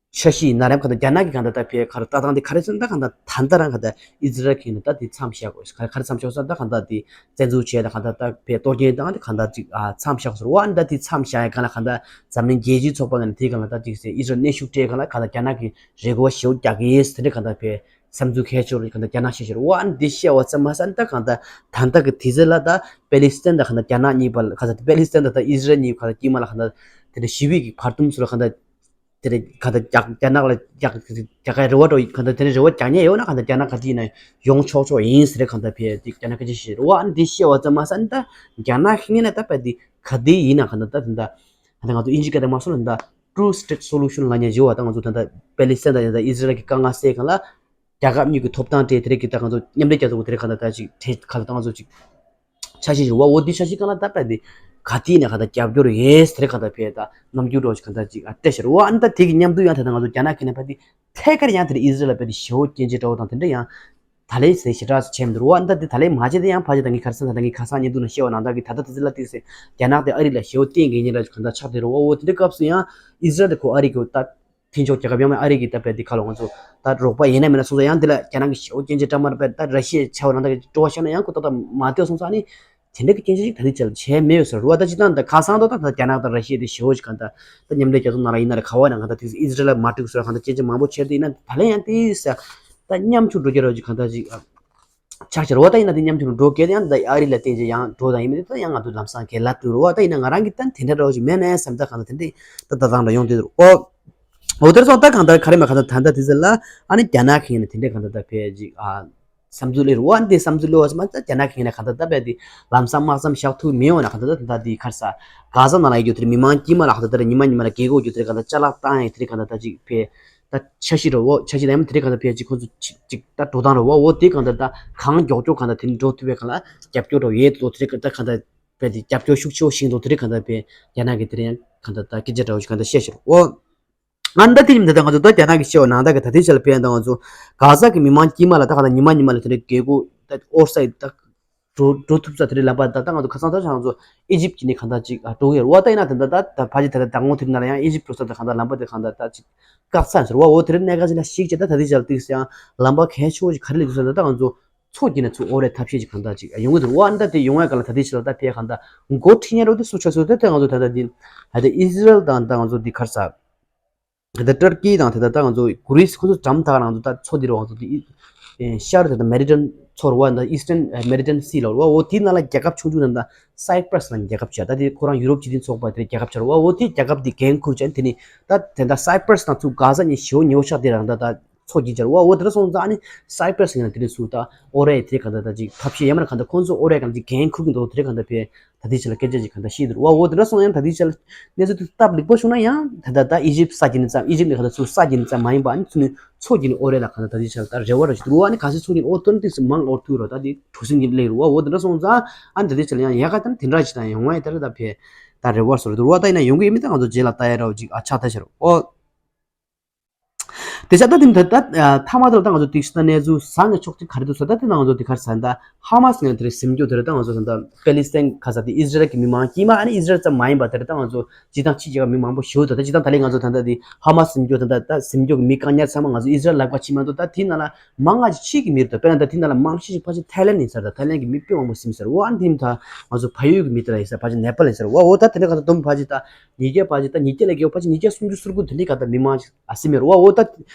འཆར་གཞི་ཡིན་ན་རེད། གང་ལྟར་རྒྱ་ནག་གི་གང་ལྟར་ད་པས་ག་རེ་ལྟ་སྟངས་དེ་ག་རེ་ཟེར་ན་ད་གང་ལྟར་ད་ལྟ་རང་གང་ལྟར་ཨི་ཟི་རལ་ཁེངས་ནས་ད་དེ་མཚམས་བཞག་དགོས་ག་རེ་ག་རེ་མཚམས་བཞག་ཟེར་ན་ད་གང་ལྟར་དེ་བཙན་འཛུལ་བྱས་ད་གང་ལྟར་ད་པས་གཏོར་སྐྱོན་བཏང་དེ་གང་ལྟར་ཅིག་མཚམས་བཞག་ཟེར་བ། ཨ་ནི་ད་དེ་མཚམས་བཞག་ཡ་གང་ལ་གང་ལྟར་འཛམ་གླིང་རྒྱལ་སྤྱིའི་ཚོགས་པ་ནས་དེ་གང་ལ་ད་ཅིག་ཟེར་ཨི་ཟི་རལ་གནོན་ཤུགས་སྤྲད་གང་ལ་གང་ལྟར་རྒྱ་ནག་གི་རེ་སྐུལ་བ་ཞེ་པོ་རྒྱག་གི་ཡིན་ཟེར་དེ་གང་ལྟར་པས། བསམ་ཚུལ་གལ་ཆེ་རུ་གང་ལྟར་རྒྱ་ནག་ཤེས་བཞིན་རེད་བ། ཨ་ནི་འདི་བཤད་པ་ཙམ་མ་ཟད་ཨ་ནི་ད་གང་ལྟར་ད་ལྟ་གི་དུས་ཚོད་ལ་ད་པེ་ལི་སི་ཐན་དང་གང་ལྟར་རྒྱ་ནག་གཉིས་བར་ལ་གང་ལྟར་པེ་ལི་སི་ཐན་དང་ད་ཨི་ཟི་རལ་གཉིས་བར་ལ་དཀྱིལ་མ་ལ་གང་ལྟར་དེ་འདྲ་ཞི་བའི་གི་བར་འདུམ་ཚུལ་ལ་གང་ལྟར་དེ་འདྲ་གང་ལྟར་རྒྱག་རྒྱ་ནག་ལ་རྒྱག་རྒྱག་གི་རེ་བ་འགྲོ་ཡི་གང་ལྟར་དེ་འདྲ་རེ་བ་རྒྱག་མཁན་ཡོད་ན་གང་ལྟར་རྒྱ་ནག་ག་དུས་ཡིན་ན་ཡོང་ཆོག་ཆོག་ཡིན་ཟེར་གང་ལྟར་ཕེ་དེ་རྒྱ་ནག་སྐད་ཆ་བཤད་རེད་བ། ཨ་ནི་འདི་བཤད་པ་ཙམ་མ་ཟད་ཨ་ནི་ད་རྒྱ་ནག་ཤེས་ན་ད་པ་དེ་ག་དུས་ཡིན་ན་གང་ལྟར་ད་དེ་འདྲ་ད་ང་ཚོ་ཨིན་ཇི་སྐད་དང་མ་སོང་ན་ད་two state solution ལབ་མཁན་ཞིག་ཡོད་བ། ད་ང་ཚོ་ད་ལྟ་པེ་ལི་སི་ཐན་དང་ཡང་ད་ཨི་ཟི་རལ་གྱི་དཀའ་ངལ་སེལ་གང་ལ། རྒྱལ་ཁབ་གཉིས་ཀྱི་ཐོབ་ཐང་སྤྲད་དེ་རིགས་ཀྱི་ད་ང་ཚོ་མཉམ་འབྲེལ་རྒྱལ་ཚོགས་ཀྱི་དེ་རིགས་གང་ལྟར་ད་ཅིག་གྲོས་གང་ལྟར་ད་ང་ཚོ་ཅིག་འཆར་གཞི་ཞིག་རེད་བ། འོ་འདི་འཆར་གཞི་གང་ལ་ད་པ་འདི་ ག་དུས་ནས་གང་ལྟར་རྒྱབ་སྐྱོར་ཡོད་ཟེར་གང་ལྟར་ཕེ་ད་རྣམ་འགྱུར་འདྲ་བོ་ཞིག་གང་ལྟར་ཅིག་སྤྲད་ཤར་བ། ཨ་ནི་ད་དེ་གི་མཉམ་དུ་ཡང་ད་ལྟ་ང་ཚོ་རྒྱ་ནག་གི་ནས་ཕ་དེ་ཐད་ཀར་ཡང་དེར་ཨི་ཟི་རལ་ལ་ཕེ་དེ་ཞེ་བོ་སྐྱོན་བརྗོད་འདྲ་བོ་དང་དེ་འདྲ་ཡང་ད་ལན་ཟེར་ཞེ་དྲག་བྱས་མི་འདུག་རོ། ཨ་ནི་ད་དེ་ད་ལན་མ་བྱས་ཏེ་ཡང་ཕ་ཅིག་ད་ངའི་ཁར་སང་ད་ལྟ་ངའི་ཁ་སང་བརྙན་ཐུང་ནང་བཤད་པ་ནང་ལྟར་གི་ད་ལྟ་ད་ཚི་ལ་ཏིག་སེ་རྒྱ་ནག་དེ་ཨ་རི་ལ་ཞེ་བོ་བརྟེན་གི་ཡིན་ར་གང་ལྟར་ཆགས་བསྡད་རོ། འོ་དེ་འདྲའི་སྐབས་སུ་ཡང་ཨི་ཟི་རལ་དེ་ཁོ་ཨ་རི་གི་ད་མཐུན་ཕྱོགས་རྒྱལ་ཁབ་ཡང་མིན་ཨ་རི་གི་ད་ཕེ་དེ་ཁ་ལོ་ང་ཚོ་ད་རོགས་པ་ཡིན་ན་མིན་ན་སོང་ཙང་ཡང་དེ་ལ་རྒྱ་ནག་གི་ཞེ་བོ་སྐྱོན་བརྗོད་འདྲ་མ་རེད་པས། ད་ར་ཤི་ཡའི་ཆ་བ་ནང་ལྟར་གི་སྤྲོ་བ་ཤར་ན་ཡང་ཁོ་ཏག་ཏག་མ་ལྟོས་སོང་ཙང་ཨ་ནི་དེ་འདྲ་གི་སྐྱོན་བརྗོད་ཅིག་ད་ལྟའི་ཆར་བྱས་མེད་ཡོད་ཟེར་རོ། ད་སྤྱིར་བཏང་ད་ཁ་སང་ད་ད་རྒྱ་ནག་དང་ར་ཤི་ཡ་དེ་ཞེ་བོ་ཞིག་གང་ལྟར་ད་མཉམ་འབྲེལ་རྒྱལ་ཚོགས་ནང་ལ་ཡིན་ན་རེད། ག་བ་ནང་གང་ལྟར་དེ་ཨི་ཟི་རལ་ལ་མ་འགྲིག་ཟེར་གང་ལྟར་སྐྱོན་བརྗོད་མང་པོ་བྱས་ཏེ་ཡིན་ན་ད་ལན་ཡང་དེ་ད་མཉམ་ཆུང་འགྲོ་རྒྱུ་རོ་ཅིག་གང་ལྟར་ཅིག་ཆགས་ཤར་བ། ད་ཡིན་ན་དེ་མཉམ་ཆུང་འགྲོ་གལ་ཏེ་ཡང་ད་ཨ་རི་ལ་བརྟེན་བྱས་ཡང་འགྲོ་དང་ཡིན་མིན་དེ་ད་ཡང་ང་ཚོ་ལམ་སང་གལ་ལ་ཐུག་རོ། ད་ཡིན་ན་ང་རང་གི་ད་དེ་འདྲ་འདྲ་བོ་ཞིག་མེད་ནའི་བསམ་ད་གང་ལྟར་དེ་འདྲ་ད་ད་དང་འདྲ་ཡོང་དུས་འོ་འོ་དེར་སོང་ད་གང་ལྟར་ག་རེ་མ་གང་ལྟར་ད་ལྟ་དེ་ཚོ་ལ་ཨ་ནི་རྒྱ་ནག་གི་ཡིན་ན་དེ་འདྲ་གང་ལྟར་ད་ཕེ་ཅིག་ཨ། བསམ་ཚུལ་ལས་རུ་བ་འདི་བསམ་ཚུལ་ལས་བ་སི་མ་ད་རྒྱ་ནག་གི་ཡིན་ན་གང་ལྟར་ད་བས་དེ་ལམ་སང་དམག་མཚམས་བཞག་ཐུབ་མི་ཡོང་ན་གང་ལྟར་ད་ད་དེ་ཁར་ས་ག་ས་ནང་ལ་ཡོད་རྒྱུ་དེ་མི་མང་དཀྱིལ་མ་ལ་གང་ལྟར་ད་ཉི་མ་ཉི་མ་ལ་རྒྱལ་སྒོ་རྒྱུ་དེ་གང་ལྟར་ཅ་ལག་བཏང་ཡ་དེ་གང་ལྟར་ད་ཅིག་ཕེ་ད་འཆར་གཞི་རུ་བ་འཆར་གཞི་ད་ཡང་དེ་གང་ལྟར་ཕེ་ཅིག་ཁོང་ཚོ་ཅིག་ཅིག་ད་འགྲོ་སྟངས་རུ་བ་འོ་དེ་གང་ལྟར་ད་གང་མགྱོགས་མགྱོགས་གང་ལྟར་དེ་འགྲོ་ཐུབ་པའི་གང་ལ་རྒྱབ་སྐྱོར་རུ་ཡོད་དོ་དེ་གང་ལྟར་གང་ལྟར་ཕེ་དེ་རྒྱབ་སྐྱོར་ཤུགས་ཆེ་བོ་ཤིང་དོ་དེ་གང་ལྟར་ཕེ་རྒྱ་ནག་གི་དེ་ཡང་གང་ལྟར་ད་སྐད་ཆ་འདྲ་བོ་ཞིག་གང་ལྟར་བཤད་ཤར་འོ། ང་ད་དེ་ཡིན་ད་ལྟ་ང་ཚོ་ད་རྒྱ་ནག་གི་བཤད་པ་ནང་ད་གི་ད་ལྟའི་ཆ་ལ་ཕན་ད་ང་ཚོ་ག་ས་གི་མི་མང་དཀྱིལ་མ་ལ་ད་ག་ད་ཉི་མ་ཉི་མ་ལ་དེ་འདྲའི་རྒྱལ་སྒོ་ད་ཨོར་སའི་ད་འགྲོ་འགྲོ་ཐུབ་ས་དེ་འདྲའི་ལམ་པ་ད་ད་ང་ཚོ་ཁ་སང་ད་ང་ཚོ་ཨི་ཇིབ་ཀྱི་ནི་གང་ད་ཅིག་འགྲོ་གི་རེད་བ། ད་ཡིན་ན་ད་ད་ད་ད་ཕ་ཅི་ད་ད་ད་ངོ་དེ་ན་ལ་ཡང་ཨི་ཇིབ་འགྲོ་ས་ད་གང་ད་ལམ་པ་དེ་གང་ད་ད་ཅིག་བཀག་ཚར་ཟེར་བ་འོ་དེ་འདྲའི་གནད་འགག་ཅིག་ལ་ཞིག་བྱས་ད་ད་ལྟའི་ཆ་ལ་ཏིག་སེ་ཡང་ལམ་པ་གལ་ཆེ་བོ་ཞིག་ག་རེ་ལས་འདུག་ཟེར་ན་ད་ང་ཚོ་ཚོགས་ཀྱི་ནི་ཚུར་ཨོ་རེད་ཐབས་ཤེས་ཅིག་གང་ད་ཅིག་ཡོང་གི་འདུག་བ། ད་དེ་ཡོང་བའི་ག་ལ་ད་ལྟའི་ཆ་ལ་ད་ཕེ་གང་ད་འགོ་ཁྲིད་ཉན་རོ་དེ་སུ་ཆ་སུ་ད་ད་ང་ཚོ་ད་ད་འདི་ད་ད་ཨི་ཟི་རལ་དང་ད་ང་ཚོ་འདི་ཁར་ས། ད་ཏུར་ཀི་དང་ད་ད་ང་ཚོ་གུ་རིས་ཁོ་ཚོ་འགྲམ་ཐག་ནང་དུ་ད་མཚོ་འདི་རུ་ང་ཚོ་འདི་ཤར་ད་ད་མེ་ཌི་ཊེན་མཚོ་རུ་བ་ད་ཨི་སི་ཊན་མེ་ཌི་ཊེན་སི་ལ་རུ་བ་འོ་དེའི་ནང་ལ་རྒྱལ་ཁབ་ཆུང་ཆུང་ད་ད་སའི་པྲ་སི་ལ་རྒྱལ་ཁབ་ཆགས། ད་དེ་ཁོ་རང་ཡུ་རོབ་སྤྱི་མཐུན་ཚོགས་པ་དེ་རྒྱལ་ཁབ་ཆགས་རུ་བ་འོ་དེ་རྒྱལ་ཁབ་དེ་འགན་འཁུར་ཅན་དེ་ནི་ད་དེ་ད་སའི་པྲ་སི་དང་ཚུར་ག་ས་ནས་ཞེ་བོ་ཉེ་བོ་ཆགས་དེ་རང་ད་ད་མཚོ་རྒྱུན་ཆགས་རུ་བ་འོ་དེ་འདྲ་སོང་ཙང་ནི་སའི་པྲ་སི་ཡིན་ན་དེ་ནི་སུ་ད་ཨོ་རེ་དེ་ག་ད་ད་ཅིག་ཐབས་ཤེས་ཡ་མ་ན་ག་ད་ཁོ་ཚོ་ཨོ་རེ་ག་ད་ཅིག་འགན་འཁུར་གི་འདུག་དེ་ག་ད་ཕེ། ད་ལྟའི་ཆ་ལ་སྐད་ཆ་ཅིག་གང་ལྟར་བཤད་འདུག་བ། འོ་དེ་འདྲ་སོང་ཡང་ད་ལྟའི་ཆ་ལ་གནས་ཚུལ་དེ་སྟབས་ལེགས་པོ་བྱུང་ན་ཡང་ད་ལྟ་ད་ཨི་ཇིབ་ས་ཀྱི་ནི་ཙམ་ཨི་ཇིབ་ནི་གང་ལྟར་ཚུར་ས་ཀྱི་ནི་ཙམ་མ་ཡིན་པ་ཨ་ནི་ཚུར་ནི་མཚོ་ཀྱི་ནི་ཨོ་རེད་ལ་གང་ལྟར་ད་ལྟའི་ཆ་ལ་ད་རེ་བ་ར་ཞིག་འདུག་བ། ཨ་ནི་ག་ཚོད་མཚོ་ཀྱི་ནི་ཨོ་ཐོན་ཏིག་སུ་མང་ཨོ་ཐུག་རོ་ད་དེ་གྲུ་གཟིངས་ཀྱི་སླེབས་རུ་བ། འོ་དེ་འདྲ་སོང་ཙང་ཨ་ནི་ད་ལྟའི་ཆ་ལ་ཡང་ཡ་ག་ད་ནི་དེ་འདྲ་ཞིག་ད་ཡོང་བ་ཡི་ད་ལྟ་ད་ཕེ་ད་རེ་བ་སོར་འདུག་བ། ད་ཡིན་ན་ཡོང་གི་ཡིན་མིན་ད་ང་ཚོ་རྗེས་ལ་ལྟ་ཡ་ར་ཅིག་ཨ་ཆགས་ད་ཤར་འོ། དེ་ཆ་ད་དེ་ད་ད་ཐ་མ་དེ་ལ་ད་ང་ཚོ་ཏིག་ཤི་ད་གནས་ཚུལ་བཟང་ངན་ཕྱོགས་གཅིག་ག་རེ་འདུག་ཟེར་ད་དེ་ང་ཚོ་དེ་ག་རེ་ཟེར་ད་ཧ་མ་སི་ངན་དེ་རེད་སེམས་སྐྱོ་དེ་རེད། ད་ང་ཚོ་ད་ད་པེ་ལི་སི་ཐན་ག་ས་དེ་ཨི་ཟི་རལ་གྱི་མི་མང་དཀྱིལ་མ་ཨ་ནི་ཨི་ཟི་རལ་ཙམ་མ་ཡིན་པ་དེ་རེད། ད་ང་ཚོ་སྤྱི་བཏང་ཕྱི་རྒྱལ་ཁབ་མི་མང་པོ་ཞེ་པོ་ད་ད་སྤྱི་བཏང་ད་ལས་ང་ཚོ་ད་ད་དེ་ཧ་མ་སི་སེམས་སྐྱོ་ད་ད་སེམས་སྐྱོ་གི་མི་བཀག་ཉར་ཚང་མ་ང་ཚོ་ཨི་ཟི་རལ་ལག་པ་ཕྱིན་མ་གཏོགས་ད་དེ་ནང་ལ་མང་ང་ཅིག་ཕྱི་གི་མི་རེད། ད་དཔེར་ན་ད་དེ་ནང་ལ་མང་ཤས་ཤིག་ཕལ་ཆེར་ཐའི་ལན་ཡིན་ས་རེད། ད་ཐའི་ལན་གྱི་མི་དཔེ་མང་པོ་ཟིན་ས་རེད། འོ་ཨ་ནི་དེ་ད་ང་ཚོ་བལ་ཡུལ་གྱི་མི་དེ་ལ་ཡིན་ས་ཕལ་ཆེར་ནེ་པཱལ་ཡིན་ས་རེད། འོ་འོ་ད་དེ་འདྲ་ག་ད་དུམ་ཕལ་ཆེར་ད། ཉིས་བརྒྱ་ཕལ་ཆེར་ད་ཉིས་བརྒྱ་ལས་བརྒལ་བ་ཕལ་ཆེར་ཉིས་བརྒྱ་སུམ་ཅུ་སོ་དགུ་དེ་འདྲའི་ག་ད་མི་མང་ཞིག་ཨ་སེམས་མེད་རོ། འོ་ད་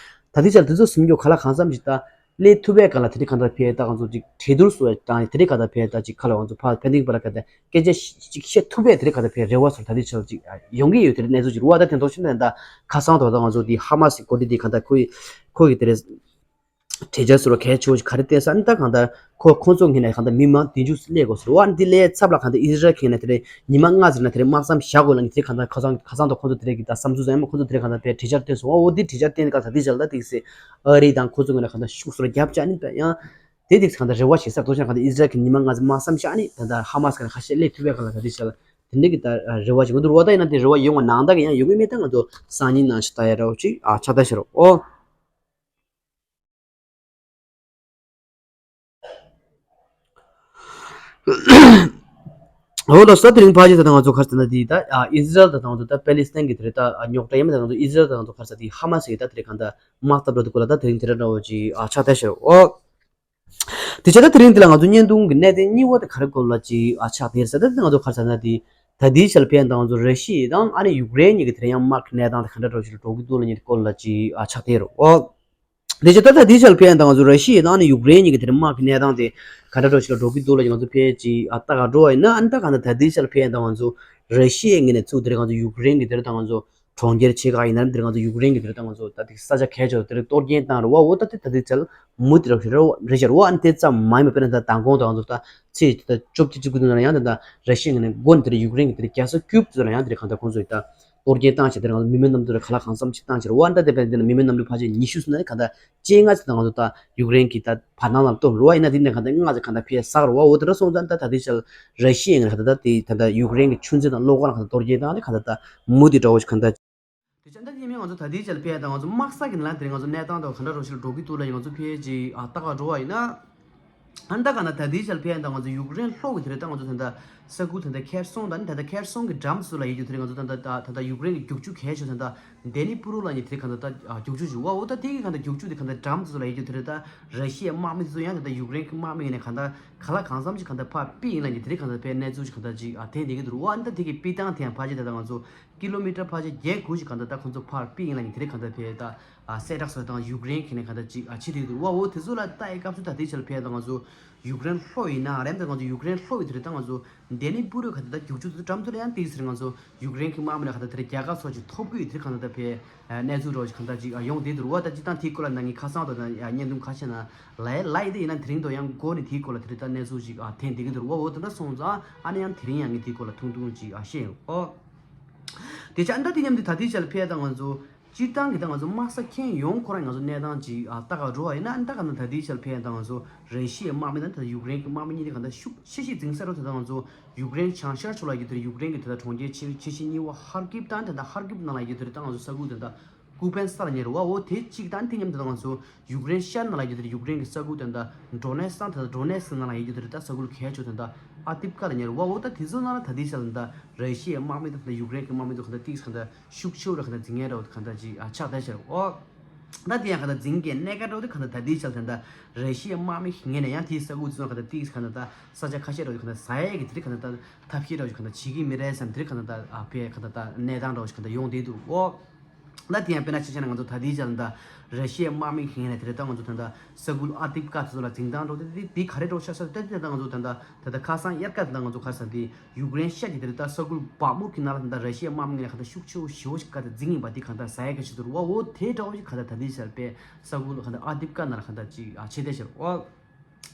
ད་ལྟའི་ཆར་དེ་ཚོ་སེམས་སྐྱོ་ག་ལ་གང་འཚམ་ཞིག་ད་སླེབས་ཐུབ་པའི་ག་ལ་དེ་འདྲའི་ག་ད་ཕེ་ད་ང་ཚོ་ཅིག་གྲོས་བསྡུར་སོགས་དང་དེ་འདྲའི་ག་ད་ཕེ་ད་ཅིག་ག་ལ་ང་ཚོ་ཕ་ཕན་ཚུན་བར་ག་ད་སྐད་ཆ་ཅིག་བཤད་ཐུབ་པའི་དེ་འདྲའི་ག་ད་ཕེ་རེ་བ་སོགས་ད་ལྟའི་ཆར་ཅིག་ཡོང་གི་ཡོད། དེ་འདྲའི་གནས་ཚུལ་ཅིག་རོ། འོ་ད་དེ་ཚོ་ཤེས་ན་ད་ཁ་སང་དོ་ད་ང་ཚོ་དེ་ཧ་མ་སི་གོ་སྒྲིག་དེ་ག་ད་ཁོ་ཡི་ཁོ་གི་དེ་རེད། གྲོས་འཆར་ཟེར་བ་གལ་ཆེ་བོ་ཞིག་ག་རེ་བཏོན་ས་ནི་ད་གང་ལྟར་ཁོ་ཁོང་ཚོ་ངོས་ནས་གང་ལྟར་མི་མང་བདུན་ཅུ་སླེབས་དགོས་ཟེར་བ། ཨ་ནི་དེ་སླེབས་ཚབ་ལ་གང་ལྟར་ཨི་ཟི་རལ་གྱི་ངོས་ནས་དེ་རེད་ཉི་མ་ལྔ་ཟེར་ན་དེ་རེད་དམག་མཚམས་བཞག་དགོས་ལ་ནི་དེ་གང་ལྟར་ཁ་སང་ཁ་སང་དང་ཁོང་ཚོ་དེ་རེད་ཀྱི་ད་བསམ་ཚུལ་ཟ་ཡ་མ་ཁོང་ཚོ་དེ་རེད་གང་ལྟར་དེ་གྲོས་འཆར་བཏོན་སོང་བ། འོ་དེ་གྲོས་འཆར་བཏོན་ག་ད་དེ་ཆ་ལ་ད་དེ་སེ་ཨ་རི་དང་ཁོང་ཚོ་ངོས་ནས་གང་ལྟར་ཤུགས་སོར་རྒྱབ་བྱ་ནི་ད་ཡང་དེ་དེ་གང་ལྟར་རེ་བ་བྱེད་ས་དོ་ཆ་གང་ལྟར་ཨི་ཟི་རལ་གྱི་ཉི་མ་ལྔ་ཟེར་དམག་མཚམས་བཞག་ནི་ད་ལྟ་ཧ་མ་སི་ག་ལ་ཁ་ཤས་སླེབས་ཐུབ་པའི་ག་ལ་ད་དེ་ཆ་ལ་དེ་འདྲ་གི་ད་རེ་བ་བྱེད་དགོས་འདུག་རོ། ད་ཡིན་ན་དེ་རེ་བ་ཡོང་བ་ནང་ད་གི་ཡང་ཡོང་གི་མེད། ད་ང་ཚོ་སང་ཉིན་ནང་ཞིག་ལྟ་ཡ་ར་བ་ཅིག་ཨ་ཆགས་ད་ཤར་འོ། འོ་ལགས་སོ། དེ་རིང་ཕལ་ཆེར་ད་ང་ཚོ་ག་རེ་ཟེར་ན་དེ་ད་ཨི་ཟི་རལ་དང་ང་ཚོ་ད་པེ་ལི་སི་ཐན་གྱི་དེ་རེད་ད་རྙོག་དྲ་ཡིན་མིན་ད་ང་ཚོ་ཨི་ཟི་རལ་དང་ང་ཚོ་ག་རེ་ཟེར་དེ་ཧ་མ་སི་གི་ད་དེ་རིང་གང་ལྟར་དམག་འཐབ་རོགས་དེ་སྐོར་ལ་ད་དེ་རིང་དེ་འདྲ་འདྲ་བོ་ཅིག་ཨ་ཆགས་བསྡད་ཤག་འོ། དེ་བྱས་ད་དེ་རིང་འདི་ལ་ང་ཚོ་བརྙན་ཐུང་གི་གནད་དོན་གཉིས་པ་དེ་ག་རེ་སྐོར་ལ་ཅིག་ཨ་ཆགས་བསྡད་ཟེར་ད་དེ་ང་ཚོ་ག་རེ་ཟེར་ན་དེ་ད་དེའི་ཆར་ཕན་ད་ང་ཚོ་ར་ཤི་ཡ་དང་ཨ་ནི་ཡུཀ་རེན་གཉིས་ཀྱི་དེ་རིང་ཡང་དམག་གི་གནས་སྟངས་དེ་ག་འདྲ་འདྲ་བོ་ཞིག་ལ་འགྲོ་གི་འདུག་ལ་ཉིན་དེ་སྐོར་ལ་ཅིག་ཨ་ཆགས་བསྡད་རོ་འོ། དེ་ཆ་ད་ལྟ་དེའི་ཆར་ཕན་དང་ང་ཚོ་ར་ཤི་ཡ་དང་ནི་ཡུཀ་རེན་གཉིས་ཀྱི་དེར་དམག་གི་གནས་སྟངས་དེ་ག་འདྲ་འདྲ་ཞིག་ལ་འགྲོ་གི་འདུག་ལ་ང་ཚོ་ཕལ་ཆེར་ཨ་ལྟ་ག་འགྲོ་བ་ཡིན་ན་ཨ་ནི་ད་གང་ལྟར་ད་ལྟའི་ཆར་ཕན་དང་ང་ཚོ་ར་ཤི་ཡའི་ངོས་ནས་ཚུར་དེར་ང་ཚོ་ཡུཀ་རེན་གྱི་དེར་དང་ང་ཚོ་གྲོང་ཁྱེར་ཆེ་ཁག་ཡིན་ན་དེར་ང་ཚོ་ཡུཀ་རེན་གྱི་དེར་དང་ང་ཚོ་ད་དེ་ས་ཆ་གལ་ཆེ་བ་དེར་གཏོར་སྐྱོན་བཏང་རུ་བ་འོ་ད་དེ་ད་ལྟའི་ཆར་མུ་དེ་ར་ཞིག་རེད་ཤར་བ་ཨ་ནི་དེ་ཙམ་མ་ཡིན་པ་དཔེར་ན་ད་མདང་དགོང་དང་ང་ཚོ་ད་ཚེས་ད་བཅོ་བརྒྱད་བཅུ་དགུ་དུས་ན་ཡང་ད་ད་ར་ཤི་ཡའི་ངོས་ནས་འགོ་ནས་དེར་ཡུཀ་རེན་གྱི་དེར་རྒྱལ་ས་ཀིབ་དུ་ན་ཡང་དེར་གང་ལྟར་ཁོང་ཚོས་ད། གཏོར་སྐྱོན་བཏང་བྱས་དེ་རང་ལ་མི་མེད་གནམ་གྲུ་རེ་ག་ལ་གང་འཚམ་ཞིག་བཏང་བྱས་རེད་བ། ཨ་ནི་ད་དེ་བས་དེ་ན་མི་མེད་གནམ་གྲུ་ཕལ་ཆེར་ཉི་ཤུ་ཙམ་ནས་ག་ད་བཅོ་ལྔ་ཙམ་ད་ང་ཚོ་ད་ཡུཀ་རེན་གྱི་ད་བར་སྣང་ལ་གཏོར་རེད་བ། ཡིན་ན་དེ་ནས་ག་ད་ལྔ་ཙམ་ག་ད་ཕར་ཟག་རེད་བ། འོ་དེ་འདྲ་སོང་ཙང་ད་ད་ལྟའི་ཆར་ར་ཤི་ཡའི་ངོས་ནས་ག་ད་ད་དེ་ད་ད་ཡུཀ་རེན་གྱི་ཆུ་མཛོད་དང་གློག་ཁང་ལ་ག་ད་གཏོར་སྐྱོན་བཏང་ནས་ག་ད་ད་མུ་མཐུད་འདྲ་བོ་ཞིག་ག་ད། དེ་ཆ་འདྲ་ཡིན་མིན་ང་ཚོ་ད་ལྟའི་ཆར་ཕེབས་ཡ་ད་ང་ཚོ་དམག་ས་གི་ནང་དེ་ང་ཚོ་གནས་སྟངས་དང་ག་འདྲ་རོ་ཞིག་འགྲོ་གི་འདུག་ལ་ཡིན། ང་ཚོ་ཕེབས་ཀྱི་ཨ་ལྟ་ག་འགྲོ་བ་ཡིན་ན། ཨ་ནི་ད་ག་ན་ད་ལྟའི་ཆར་ཕེབས་ཡ་ད་ང་ཚོ་ཡུཀ་རེན་ལྷོ་གི་དེ་རེད། ད་ང་ཚོ་ད་ལྟ་ས་ཁུལ་ད་ལྟ་ཁེར་སོང་དང་ད་ལྟ་ཁེར་སོང་གི་འགྲམ་སུ་ལ་ཡོད་རྒྱུ་དེ་རེད། ང་ཚོ་ད་ལྟ་ད་ལྟ་ཡུཀ་རེན་གི་རྒྱུག་ཆུ་གལ་ཆེ་ད་ལྟ་ཌེ་ནི་པུ་རུ་ལ་ཡིན་དེ་རེད། ག་ད་ད་རྒྱུག་ཆུ་ཞིག་བ། འོ་ད་དེ་གི་ག་ད་རྒྱུག་ཆུ་དེ་ག་ད་འགྲམ་སུ་ལ་ཡོད་རྒྱུ་དེ་རེད། ད་ར་ཤི་ཡའི་དམག་མི་དེ་ཚོ་ཡང་ད་ལྟ་ཡུཀ་རེན་གི་དམག་མི་ཡིན་ནས་ག་ད་ག་ལ་གང་འཚམ་ཞིག་ག་ད་ཕར་པི་ཡིན་ལ་ཡིན་དེ་རེད། ག་ད་ཕའི་གནས་ཚུལ་ཞིག་ག་ད་ཅིག་ཨ་ཐེན་དེ་གི་འདུག་བ། ཨ་ནི་ད་དེ་གི་པི་ཏང་དེ་ཡང་ཕལ་ཆེར་ད་ལྟ་ང་ཚོ་ཀི་ལོ་མི་ཊར་ཕལ་ཆེར་བརྒྱད་དགུ་ཞིག་ག་ད་ད་ཁོང་ཚོ་ཕར་པི་ཡིན་ལ་ཡིན་དེ་རེད། ག་ད་ཕའི་ད་ཨ་གསལ་བསྒྲགས་སོགས་དང་ཡུཀ་རེན་གི་ནས་ག་ད་ཅིག་ཨ་ཕྱི་དེ་གི་འདུག་བ། འོ་དེ་ཚོ་ལ་ལྟ་ཡི་སྐབས་སུ་ད་དེ་ཆར་ཕའི་ད་ང་ཚོ་ཡུཀ་རེན་ལྷོ་ཡིན་ན་རེད། ད་ང་ཚོ་ཡུཀ་རེན་ལྷོ་ཡི་དེ་རེད། ད་ང་ཚོ་ཌེ་ནི་པུ་རུ་ག་ད་ད་རྒྱུག་ཆུ་དེ་འགྲམ་དུ་ལ་ཡང་ཏིག་ཟེར། ང་ཚོ་ཡུཀ་རེན་གི་དམག་མི་ལ་ག་ད་དེ་རྒྱལ་ཁ་སོགས་ཅིག་ཐོབ་གི་ཡོད་དེ་རེད། ག་ད་ད་ཕའི་གནས་ཚུལ་རོ་ཞིག་ག་ད་ཅིག་ཡོང་དེ་འདུག་བ། ད་ཅི་ད་དེའི་སྐོར་ལ་ན་ངས་ཁ་སང་དང་བརྙན་ཐུང་ཁ་ཤས་ན་ལའི་ལའི་དེ་ཡིན་ན་དེ་རིང་དུ་ཡང་འགོ་ནས་དེའི་སྐོར་ལ་དེ་རེད། ད་གནས་ཚུལ་ཞིག་ཨ་ཐེན་དེ་གི་འདུག་བ། འོ་དེ་འདྲ་སོང་ཙང་ཨ་ནི་ཡང་དེ་རིང་ཡང་ངས་དེའི་སྐོར་ལ་ཐུང་ཐུང་ཅིག་ཨ་བཤད་ཡོང་ཨོ། དེ་ཆ་ཨ་ནི་ད་དེ་མཉམ་དུ་ད་དེའི་ཆ་ལ་ཕེབས་ད་ང་ཚོ་སྤྱིར་བཏང་གི་ད་ང་ཚོ་དམག་ས་ཁྱོན་ཡོངས་ཁོ་རང་ང་ཚོ་གནས་སྟངས་ཅིག་ཨ་ལྟ་ག་འགྲོ་བ་ཡིན་ན། ཨ་ནི་ད་ག་ན་ད་དེའི་ཆ་ལ་ཕེབས་ད་ང་ཚོ་ར་ཤི་ཡའི་དམག་མི་དང་ད་ཡུཀ་རེན་གི་དམག་མི་གཉིས་དེ་ག་ད་ཤུགས་ཆེ་ཤོས་འཛིང་ས་རོ། ད་ད་ང་ཚོ་ཡུཀ་རེན་བྱང་ཤར་ཕྱོགས་ལ་ཡོད་དེ་ཡུཀ་རེན་གི་ད་ད་གྲོང་ཁྱེར་ཆེ་ཆེ་ཤོས་གཉིས་པ་ཧར་ཀིབ་དང་ད་ད་ཧར་ཀིབ་ནང་ལ་ཡོད་དེ་ད་ང་ཚོ་ས་ཁུལ་དེ་ད་ཀུ་པན་ས་ལ་ཉེ་རུ་བ། འོ་དེ་གཅིག་དང་དེ་མཉམ་དུ་ང་ཚོ་ཡུཀ་རེན་ཤར་ནང་ལ་ཡོད་དེ་ཡུཀ་རེན་གྱི་ས་ཁུལ་དེ་འདྲ་ཌོ་ནེ་སི་དང་དེ་འདྲ་ཌོ་ནེ་སི་ནང་ལ་ཡོད་རྒྱུ་དེ་རེད། ད་ས་ཁུལ་གལ་ཆེ་དེ་འདྲ་ཨ་ཏིབ་ཀ་ལ་ཉེ་རུ་བ། འོ་ད་དེ་ཚོ་ནང་ལ་ད་ལྟའི་ཆར་ལ་ད་ར་ཤི་ཡའི་དམག་མི་དང་ད་ཡུཀ་རེན་གྱི་དམག་མི་དང་ག་ད་ཏིག་ག་ད་ཤུགས་ཆེ་རུ་ག་ད་འཛིང་ངེས་ར་བ་ག་ད་ཅིག་ཨ་ཆགས་བསྡད་ཤག་འོ་ད་དེ་ཡང་ག་ད་འཛིང་གི་གནད་འགག་ར་བ་དེ་ག་ད་ད་ལྟའི་ཆར་ལ་ད་ར་ཤི་ཡའི་དམག་མི་ངོས་ནས་ཡང་དེའི་ས་ཁུལ་ཚོ་ནང་ག་ད་ཏིག་ག་ད་ད་ས་ཆ་ཁ་ཤས་ར་བ་ག་ད་ཟ་ཡས་ཀྱི་དེ་རེད། ག་ད་ད་ཐབས་ཤེས་ར་བ་ག་ད་བྱེད་ཀྱི་མི་རེད་བསམ་དེ་རེད། ག་ད་ད་ཨ་ཕའི་ག་ད་ད་གནས་སྟངས་ར་བ་ཞིག་ག་ད་ཡོང་བསྡད་འདུག་འོ། ད་དེ་ཡང་དཔེར་ན་ཆ་བཞག་ན་ང་ཚོ་ད་ལྟའི་ཆར་ལ་ད་ར་ཤི་ཡའི་དམག་མི་ངོས་ནས་དེ་རེད། ད་ང་ཚོ་ད་ལྟ་ས་ཁུལ་ཨ་ཏིབ་ཀ་དེ་ཚོ་ལ་འཛིང་སྟངས་འགྲོ་དེ་དེ་དེ་ག་རེ་འགྲོ་ཤག་ཤག་ད་དེ་ད་ང་ཚོ་ད་ལྟ་ད་ལྟ་ཁ་སང་དབྱར་ཁ་དེ་ད་ང་ཚོ་ཁ་སང་དེ་ཡུཀ་རེན་ཤར་གྱི་དེ་རེད། ད་ས་ཁུལ་བག་མུག་གི་ནང་ལ་ད་ལྟ་ར་ཤི་ཡའི་དམག་མི་ངོས་ནས་ག་ད་ཤུགས་ཆེ་བོ་ཞེ་བོ་ཞིག་ག་ད་འཛིང་ཡིན་པ་དེ་ག་ད་ཟ་ཡ་ག་ཞིག་འདུག་ར་བ། འོ་དེ་འདྲ་བོ་ཞིག་ག་ད་ད་ལྟའི་ཆར་དཔེ་ས་ཁུལ་ག་ད་ཨ་ཏིབ་ཀ་ནང་ལ་ག་ད་ཅིག་ཨ་ཆེ་བསྡད་ཤག་ར་བ།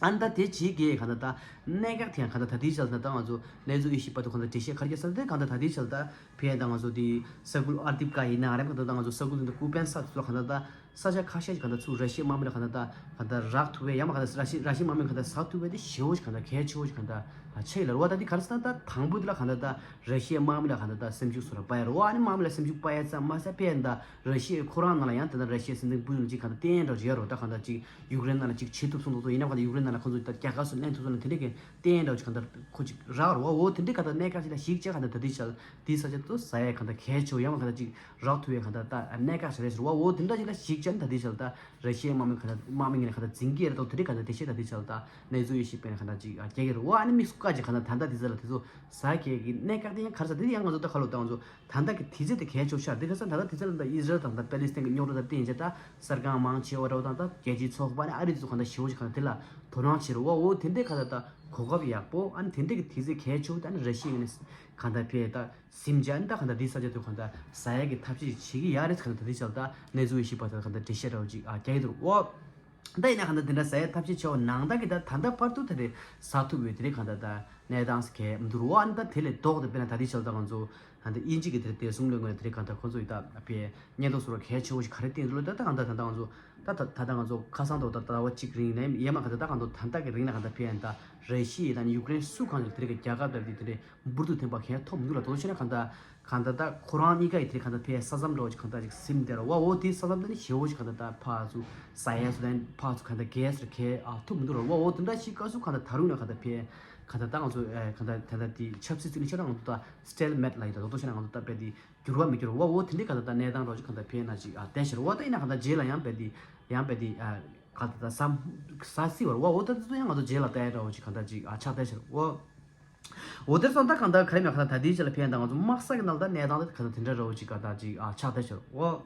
ཨ་ནི་ད་དེ་བྱེད་དགོས་གང་ལྟར་ད་གནད་འགག་དེ་ཡང་གང་ལྟར་ད་ལྟའི་ཆར་ད་ལྟ་ང་ཚོ་གནས་ཚུལ་དབྱེ་ཞིབ་པ་དུ་གང་ལྟར་འགྲེལ་བཤད་ག་རེ་བརྒྱབ་ས་དེ་གང་ལྟར་ད་ལྟའི་ཆར་ད་ཕན་ཡོན་ད་ང་ཚོ་དེ་ས་ཁུལ་ཨར་ཏིབ་ཀ་ཡིན་ན་རེད། གང་ལྟར་ད་ང་ཚོ་ས་ཁུལ་དེ་ད་ཀུ་པན་ས་ཚོ་གང་ལྟར་ད་ས་ཆ་ཁ་ཤས་ཀྱི་གང་ལྟར་ཚུར་ར་ཤི་ཡའི་དམག་མི་ལ་གང་ལྟར་ད་གང་ལྟར་རག་ཐུབ་པའི་ཡང་མ་གང་ལྟར་ར་ཤི་ར་ཤི་ཡའི་དམག་མི་གང་ལྟར་ཟ་ཐུབ་པའི་དེ་ཞེ་བོ་ཞིག་གང་ལྟར་གལ་ཆེ་བོ་ཞིག་གང་ལྟར་ཆགས་ཡོད་ལ་རེད་བ། ད་དེ་ག་རེ་ཟེར་ན་ད་དང་པོ་དེ་ལ་གང་ལྟར་ད་ར་ཤི་ཡའི་དམག་མི་ལ་གང་ལྟར་ད་སེམས་ཤུགས་སོར་སྤར་ཡ་རེད་བ། ཨ་ནི་དམག་མི་ལ་སེམས་ཤུགས་སྤར་ཡ་ཙམ་མ་ཟད་ཕན་ཡོན་ད་ར་ཤི་ཡའི་ཁོ་རང་ནང་ལ་ཡང་དེ་ལྟར་ར་ཤི་ཡའི་སྲིད་འཛིན་པུ་ཏིན་ཅིག་གང་ལྟར་བསྟེན་འདྲ་ཅིག་ཡོད་རེད། ད་གང་ལྟར་ཅིག་ཡུཀ་རེན་ནང་ལ་ཅིག་བྱེད་ཐུབ་སོང་དུ་ཡིན་ན་གང་ལྟར་ཡུཀ་རེན་ནང་ལ་ཁོ་ཚོ་ད་རྒྱལ་ཁ་སོགས་ལེན་ཐུབ་སོང་ན་དེ་འདྲས་ཀྱི་བསྟེན་འདྲ་ཅིག་གང་ལྟར་ཁོ་ཅིག་རག་རེད་བ། འོ་དེ་འདྲས་གང་ལྟར་གནད་འགག་ཅིག་ལ་གཞིགས་བྱས་གང་ལྟར་ད་ལྟའི་ཆར་དེའི་ས་ཆ་དུ་ཟ་ཡས་གང་ལྟར་གལ་ཆེ་བ་ཡང་གང་ལྟར་ཅིག་རག་ཐུབ་ཡས་གང་ལྟར་ད་གནད་འགག་ཅིག་རེད་ཟེར་བ། འོ་དེ་འདྲ་ཅིག་ལ་གཞིགས་བྱས་ན་ད་ལྟའི་ཆར་ད་ར་ཤི་ཡའི་དམག་མི་གང་ལྟར་དམག་མི་ངོས་ནས་གང་ལྟར་འཛིང་གི་རེད་དོ། དེ་འདྲས་གང་ལྟར་དེ་བཤད་ད་ལྟའི་ཆར་ད་གནས་ཚུལ་དབྱེ་ཞིབ་པས་ན་གང་ལྟར་ཅིག་རྒྱག་གི་རེད་བ། ཨ་ནི་མི་སུ་ག་ཅིག་གང་ལྟར་ད་ལྟ་དེ་ཚོ་ལ་དེ་ཚོ་ཟ་མཁན་གྱི་གནད་འགག་དེ་ཡང་ག་རེ་ཟེར་དེ་ཡང་ང་ཚོ་ད་ཁ་ལོ་ད་ང་ཚོ་ད་ལྟ་གི་དུས་ཚོད་དེ་གལ་ཆེ་ཤག་དེ་ག་ས་ད་ལྟ་དུས་ཚོད་ལ་ད་ཨི་ཟི་རལ་དང་ད་པེ་ལི་སི་ཐན་གྱི་རྙོག་དྲ་དང་བསྟུན་བྱས་ད་གསར་ཁང་མང་ཆེ་བ་འདྲ་བོ་དང་ད་རྒྱལ་སྤྱིའི་ཚོགས་པ་ནས་ཨ་རི་ཚོ་གང་ལྟར་ཞེ་པོ་ཞིག་གང་ལྟར་དེ་ལ་དོ་སྣང་བྱེད་རོགས་བ། འོ་དེ་འདྲས་གང་ལྟར་ད་གོ་སྐབས་ཡག་པོ། ཨ་ནི་དེ་འདྲས་ཀྱི་དུས་ཚོད་གལ་ཆེ་བོ་ད་ནི་ར་ཤི་ཡ་ནས་གང་ལྟར་ཕེ་ད་ཟིན་བྱས་ཨ་ནི་ད་གང་ལྟར་འདི་ས་ཆ་དུ་གང་ལྟར་ཟ་ཡག་གི་ཐབས་ཤེས་བྱེད་ཀྱི་ཡག་རེད། གང་ལྟར་ད་འདི་ཆ་ལ་ད་གནས་ཚུལ་ཡེ་ཤེས་པ་ད་གང་ལྟར་འགྲེལ་བཤད་འདྲ་བོ་ཅིག་ཨ་རྒྱག་གི་འདུག་འོ། ད་ཡིན་ན་གང་ལྟར་དེ་འདྲ་ཟ་ཡ་ཐབས་ཤེས་བྱས་པ་ནང་ལྟར་གྱི་ད་ད་ལྟ་བར་དུ་ད་རེས་ཟ་ཐུབ་ཡོད་དེ་རེད། གང་ལྟར་ད་གནས་སྟངས་གལ་མི་འདུག་རོ། ཨ་ནི་ད་དེ་ལས་ལྡོག་ཏུ་དཔེར་ན་ད་ལྟའི་ཆར་ད་ང་ཚོ་ད་ལྟ་དབྱིན་ཇི་གི་དེ་རེད་བདེ་སྲུང་ལས་ཁུངས་དེ་རེད། གང་ལྟར་ཁོ་ཚོ་ཡི་ད་དཔེ་སྙན་ཐོ་སོགས་གལ་ཆེ་བོ་ཞིག་ག་རེ་བཏིང་འདུག་ལ་ད་ད་གང་ལྟར་ད་ལྟ་ང་ཚོ་ད་ད་ད་ལྟ་ང་ཚོ་ཁ་སང་དུ་ད་ཟླ་བ་གཅིག་རིང་ནས་ཡས་མ་གང་ལྟར་ད་གང་ལྟར་ད་ལྟ་གི་རིང་ལ་གང་ལྟར་ཕེ་ཡན་ད་རེ་ཤི་ཡི་ད་ནི་ཡུཀ་རེན་སུ་གང་ལྟར་དེ་རེད་གི་རྒྱལ་ཁབ་ལྟར་དེ་དེ་རེད། འབུར་དུ་ཐོན་པ་གང་ཐོབ་མི་འདུག་ལ། དོ་ཤེ་ན་གང་ལྟར་གང་ལྟར་ད་ཁོ་རང་གཉིས་ཀ་ཡི་དེ་གང་ལྟར་ཕེ་ས་མཚམས་འདྲ་བོ་ཅིག་གང་ལྟར་ཅིག་སིམ་དེ་ར་བ། འོ་དེ་ས་མཚམས་དེ་ནི་ཞེ་བོ་ཞིག་གང་ལྟར་ད་ཕར་ཚུར་ཟ་ཡས་སུ་ལན་ཕར་ཚུར་གང་ལྟར་གས་སུ་གས་ཨ་ཐུབ་མི་འདུག་ར་བ། འོ་དེ་འདྲ་ཞིག་སྐབས་སུ་གང་ལྟར་ད་རུང་ན་གང་ལྟར་ཕེ་གང་ལྟར་ད་ང་ཚོ་ཨེ་གང་ལྟར་ད་ལྟ་དེ་ཆབ་སྲིད་ཚུལ་ནི་ཆ་ར་ང་ཚོ་ད་སི་ཊེལ་མེཊ་ལ་ཡི་ད་དོ་ཤེ་ན་ང་ཚོ་ད་ཕེ་དེ་འགྱུར་བ་མི་འགྱུར་བ། འོ་དེ་འདྲའི་གང་ལྟར་ད་གནས་སྟངས་རོ་ཅིག་གང་ལྟར་ཕེ་ན་ཅིག་ཨ་བསྡད་ཤེ་ར་བ། ད་ཡིན་ན་གང་ལྟར་རྗེས་ལ་ཡང་ཕེ་དེ་ཡང་ཕེ་དེ་ཨ་གང་ལྟར་ད་ཟ་ཟ་སྲིད་བ་ར་བ། འོ་ད་དེ་ཚོ་ཡང་ང་ཚོ་རྗེས་ལ་ལྟ་ཡ་འདྲ་བོ་ཅིག་གང་ལྟར་ཅིག་ཨ་ཆགས་བསྡད་ཤེ་ར་བ། འོ་དེར་སོང་ད་གང་ལྟར་ག་རེ་མེད་གང་ལྟར་ད་ལྟའི་ཆ་ལ་ཕན་དང་ང་ཚོ་དམག་ས་གི་ནང་ལ་ད་གནས་སྟངས་དེ་གང་ལྟར་དེ་འདྲ་ར་བ་ཅིག་ག་ད་ཅིག་ཨ་ཆགས་བསྡད་ཤག་འོ།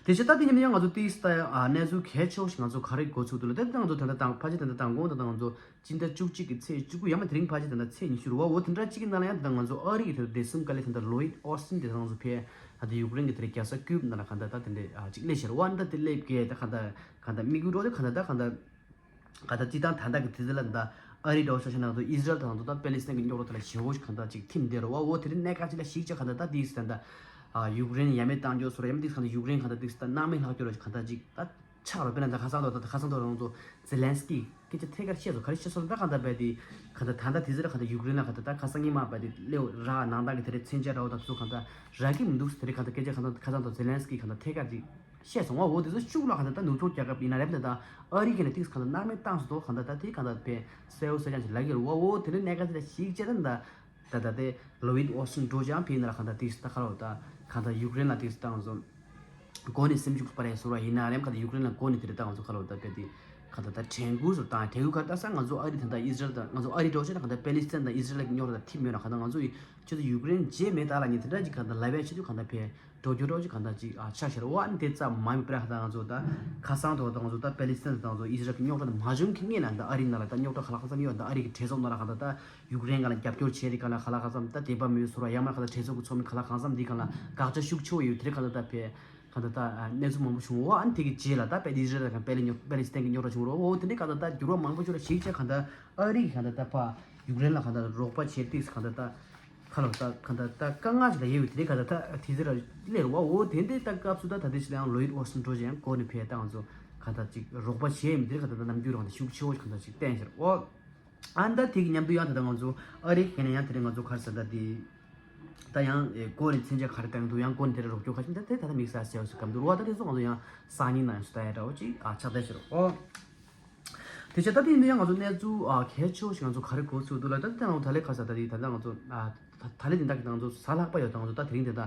དེ་ཕྱིར་ད་དེ་ཉིན་ཡང་ང་ཚོ་ཏིས་ད་ཨ་གནས་ཚུལ་གལ་ཆེ་བོ་ཞིག་ང་ཚོ་ག་རེ་འགོ་ཚུགས་འདུག་ལ། དེ་ད་ང་ཚོ་ད་ལྟ་དང་ཕལ་ཆེར་ད་ལྟ་དང་གོང་ད་ལྟ་ང་ཚོ་སྤྱི་ཟླ་བཅུ་གཅིག་གི་ཚེས་བཅུ་དགུ་ཡང་མ་དེ་རིང་ཕལ་ཆེར་ད་ལྟ་ཚེས་ཉི་ཤུ་རུ་བ། འོ་དེ་འདྲ་གཅིག་གི་ནང་ལ་ཡང་ད་ལྟ་ང་ཚོ་ཨ་རི་གི་དེ་བདེ་སྲུང་བཀའ་བློན་ད་ལྟ་ལོ་ཡིད་ཨོ་སི་ཊིན་དེ་ད་ང་ཚོ་ཕེ་ད་ལྟ་ཡུཀ་རེན་གི་དེ་རེད་རྒྱལ་ས་ཀིབ་ནང་ལ་གང་ལྟར་ད་དེ་འདྲ་ཨ་ཅིག་སླེབས་ཤག་རུ་བ། ད་དེ་སླེབས་གི་ད་གང་ལྟར་གང་ལྟར་དམིགས་ཡུལ་རོ་དེ་གང་ལྟར་ད་གང་ལྟར། ག་ད་སྤྱི་བཏང་ད་ལྟ་གི་དུས་ཚོད་ལ་ད་ ཨ་རི་འདྲ་བོ་ཆ་བཞག་ན་ང་ཚོ་ཨི་ཟི་རལ་དང་ང་ཚོ་ད་པེ་ལི་སི་ཐན་གྱི་རྙོག་དྲ་དེ་ལ་ཞེ་པོ་ཞིག་གང་ལྟར་ཅིག་ཐིམ་བསྡད་རེད་བ། འོ་དེ་རིང་གནད་འགག་ཅིག་ལ་གཞིགས་བྱས་གང་ལྟར་ད་དེའི་ད་ད་ཡུཀ་རེན་ཡ་མེད་བཏང་རྒྱུ་བཟོ་འདྲ་ཡ་མ་དེའི་གང་ལྟར་ཡུཀ་རེན་གང་ལྟར་དེའི་ད་སྣང་མེད་ལྷག་རྒྱུ་ར་ཞིག་གང་ལྟར་ཅིག་ད་ཆགས་རོགས། དཔེར་ན་ད་ཁ་སང་ཐོག་ད་ཁ་སང་ཐོག་རང་ཚོ་ཛེ་ལན་སི་ཀི་སྐད་ཆ་ཐད་ཀར་བཤད་སོང་། ག་རེ་བཤད་སོང་ད་གང་ལྟར་བས་དེ་གང་ལྟར་ད་ལྟ་དེ་ཟེར་གང་ལྟར་ཡུཀ་རེན་ལ་གང་ལྟར་ད་ཁ་སང་ཉི་མ་བས་དེ་སླེབས་ར་ནང་ད་གི་དེ་རིང་མཚོན་ཆ་འདྲ་བོ་ད་ཚོ་གང་ལྟར་རག་གི་མི་འདུག་དེ་རིང་གང་ལྟར་སྐད་ཆ་གང་ལྟར་ཁ་སང་ཐོག་ཛེ་ལན་སི་ཀི་གང་ལྟར་ཐད་ཀར་ཅིག་བཤད་སོང་བ། འོ་དེ་ཚོ་ཤུགས་ལ་གང་ལྟར་ད་ནུབ་ཕྱོགས་རྒྱལ་ཁབ་ཡིན་ན་རེད་ད་ད་ཨ་རི་གི་ནས་ཏིག་གང་ལྟར་སྣང་མེད་བཏང་སོང་། གང་ལྟར་ད་དེ་གང་ལྟར་བས་གསལ་བོ་གསལ་རྐྱང་ཞིག་ལབ་ཀྱི་རེད་བ། འོ་དེ་རིང་གནད་འགག་ཅིག་ལ་གཞིགས་བྱས་ད་ད་ད་ད་དེ་ལོ་ཡིད་ཨོ་སིན་འགྲོ་ཅང་ཕེ་ཡིན་ན་ལ་གང་ལྟར་ཏིག་ད་ག་རེ་ད་གང་ལྟར་ཡུཀ་རེན་ལ་ཏིག་བཏང་སོང་། མགོ་ནས་སེམས་ཤུགས་སྤར་ཡ་བཟོ་འདྲ་ཡིན་ན་རེད། གང་ལྟར་ཡུཀ་རེན་ལ་མགོ་ནས་དེ་རེད་ད་ང་ཚོ་ག་རེ་ད་དཔེ་དེ་གང་ལྟར་ད་དྲན་སྐུལ་བཟོ་བཏང་། དྲན་སྐུལ་ག་རེ་ད་ས་ང་ཚོ་ཨ་རི་ད་ད་ཨི་ཟི་རལ་ད་ང་ཚོ་ཨ་རི་འགྲོ་ཆེ་ད་གང་ལྟར་པེ་ལི་སི་ཐན་ད་ཨི་ཟི་རལ་གི་རྙོག་དྲ་ད་ཐིམ་ཡོད་ན་གང་ལྟར་ང་ཚོ་ཡི་ཁྱོད་ཚོ་ཡུཀ་རེན་རྗེས་མེད་ད་ལ་ཉིན་དེ་འདྲ་ཅིག་གང་ལྟར་ལབ་ཡ་ཆེད་དུ་གང་ལྟར་ཕེ་འགྲོ་རྒྱུ་འགྲོ་ཅིག་གང་ལྟར་ཅིག་ཨ་ཆགས་ཤར་བ་ཨ་ནི་དེ་ཙམ་མ་ཡིན་པར་ད་ང་ཚོ་ད་ཁ་སང་ཐོག་ད་ང་ཚོ་ད་པེ་ལི་སི་ཐན་ད་ང་ཚོ་ཨི་ཟི་རལ་གི་རྙོག་དྲ་ད་མ་བྱུང་གི་སྔོན་ལ་ད་ཨ་རི་ནང་ལ་ད་རྙོག་དྲ་ག་ལ་གང་འཚམ་ཡོད། ད་ཨ་རི་གི་གྲོས་ཚོགས་ནང་ལ་གང་ལྟར་ད་ཡུཀ་རེན་ག་ལ་རྒྱབ་སྐྱོར་བྱས་དེ་ག་ལ་ག་ལ་གང་འཚམ་ད་བདེན་པ་མི་ཡོད་ཟེར་བ་ཡང་མ་ག་ལ་གྲོས་ཚོགས་ཀྱི་ཚོགས་མི་ག་ལ་གང་འཚམ་འདི་ག་ལ་དགག་བྱ་ཤུགས་ཆེ་བོ་ཡོད། དེ་ག་ལ་ད་ཕེ་ག་ད་ད་གནས་ཚུལ་མང་པོ་བྱུང་བ་ཨ་ནི་དེ་གི་རྗེས་ལ་ད་པེ་ཨི་ཟི་རལ་དང་པེ་ལི་ཉོ་པེ་ལི་སི་ཐན་གི་རྙོག་དྲ་བྱུང་རོགས། འོ་དེ་འདྲའི་ག་ད་ད་འགྱུར་བ་མང་པོ་བྱུང་ལ་ཞིག་བྱས་ག་ད་ཨ་རི་གི་ག་ད་ད་ཕ་ཡུཀ་རེན་ལ་ག་ད་རོགས་པ་བྱས་ཏིག་ག་ད་ད་ག་ལ་ད་ག་ད་ད་དཀའ་ངལ་ཞིག་ལ་ཡོད་པའི་དེ་འདྲའི་ག་ད་ད་དེ་ཟེར་ར་སླེབས་རོགས། འོ་དེ་འདྲའི་ད་སྐབས་སུ་ད་ད་དེ་ཞིག་ལ་ཡང་ལོ་ཡིད་ཨོ་སིན་འགྲོ་བྱས་ཡང་སྐོར་ནས་ཕེ་ད་ང་ཚོ་ག་ད་ཅིག་རོགས་པ་བྱས་ཡིན་དེ་ག་ད་ད་ནམ་རྒྱུན་རང་ད་ཤུགས་ཆེ་བོ་ཞིག་ག་ད་ཅིག་བསྟན་ཤར་འོ། ཨ་ནི་ད་དེ་གི་མཉམ་དུ་ཡང་ད་ལྟ་ང་ཚོ་ཨ་རི་གི་ནས་ཡང་དེ་རིང་ང་ཚོ་ག་རེ་ཟེར་ད་དེ་ད་ཡང་ཨེ་སྐོར་ནས་མཚོན་ཆ་ག་རེ་བཏང་འདུག་ཡང་སྐོར་ནས་དེ་རིང་རོགས་སྐྱོར་ག་ཞིག་ད་དེ་ད་ལྟ་དམིགས་བསལ་ཟེར་བ་ཞིག་གམ་འདུག་རོ། ད་དེ་ཚོ་ང་ཚོ་ཡང་སང་ཉིན་ནང་ཞུ་ད་ཡ་འདྲ་བོ་ཅིག་ཨ་ཆགས་བསྡད་ཤི་རོ་ཨོ། དེ་བྱས་ད་དེ་ཡིན་དུས་ཡང་ང་ཚོ་གནས་ཚུལ་ཨ་གལ་ཆེ་བོ་ཞིག་ང་ཚོ་ག་རེ་གོ་ཚུལ་འདུག་ལ་ད་དེ་ད་ང་ཚོ་ད་ལས་ག་རེ་ཟེར་ད་དེ་ད་ལྟ་ང་ཚོ་ཨ་ད་ད་ལས་དེ་འདྲ་གི་ད་ང་ཚོ་གཟའ་ལྷག་པ་ཡོད་ད་ང་ཚོ་ད་དེ་རིང་དེ་ད་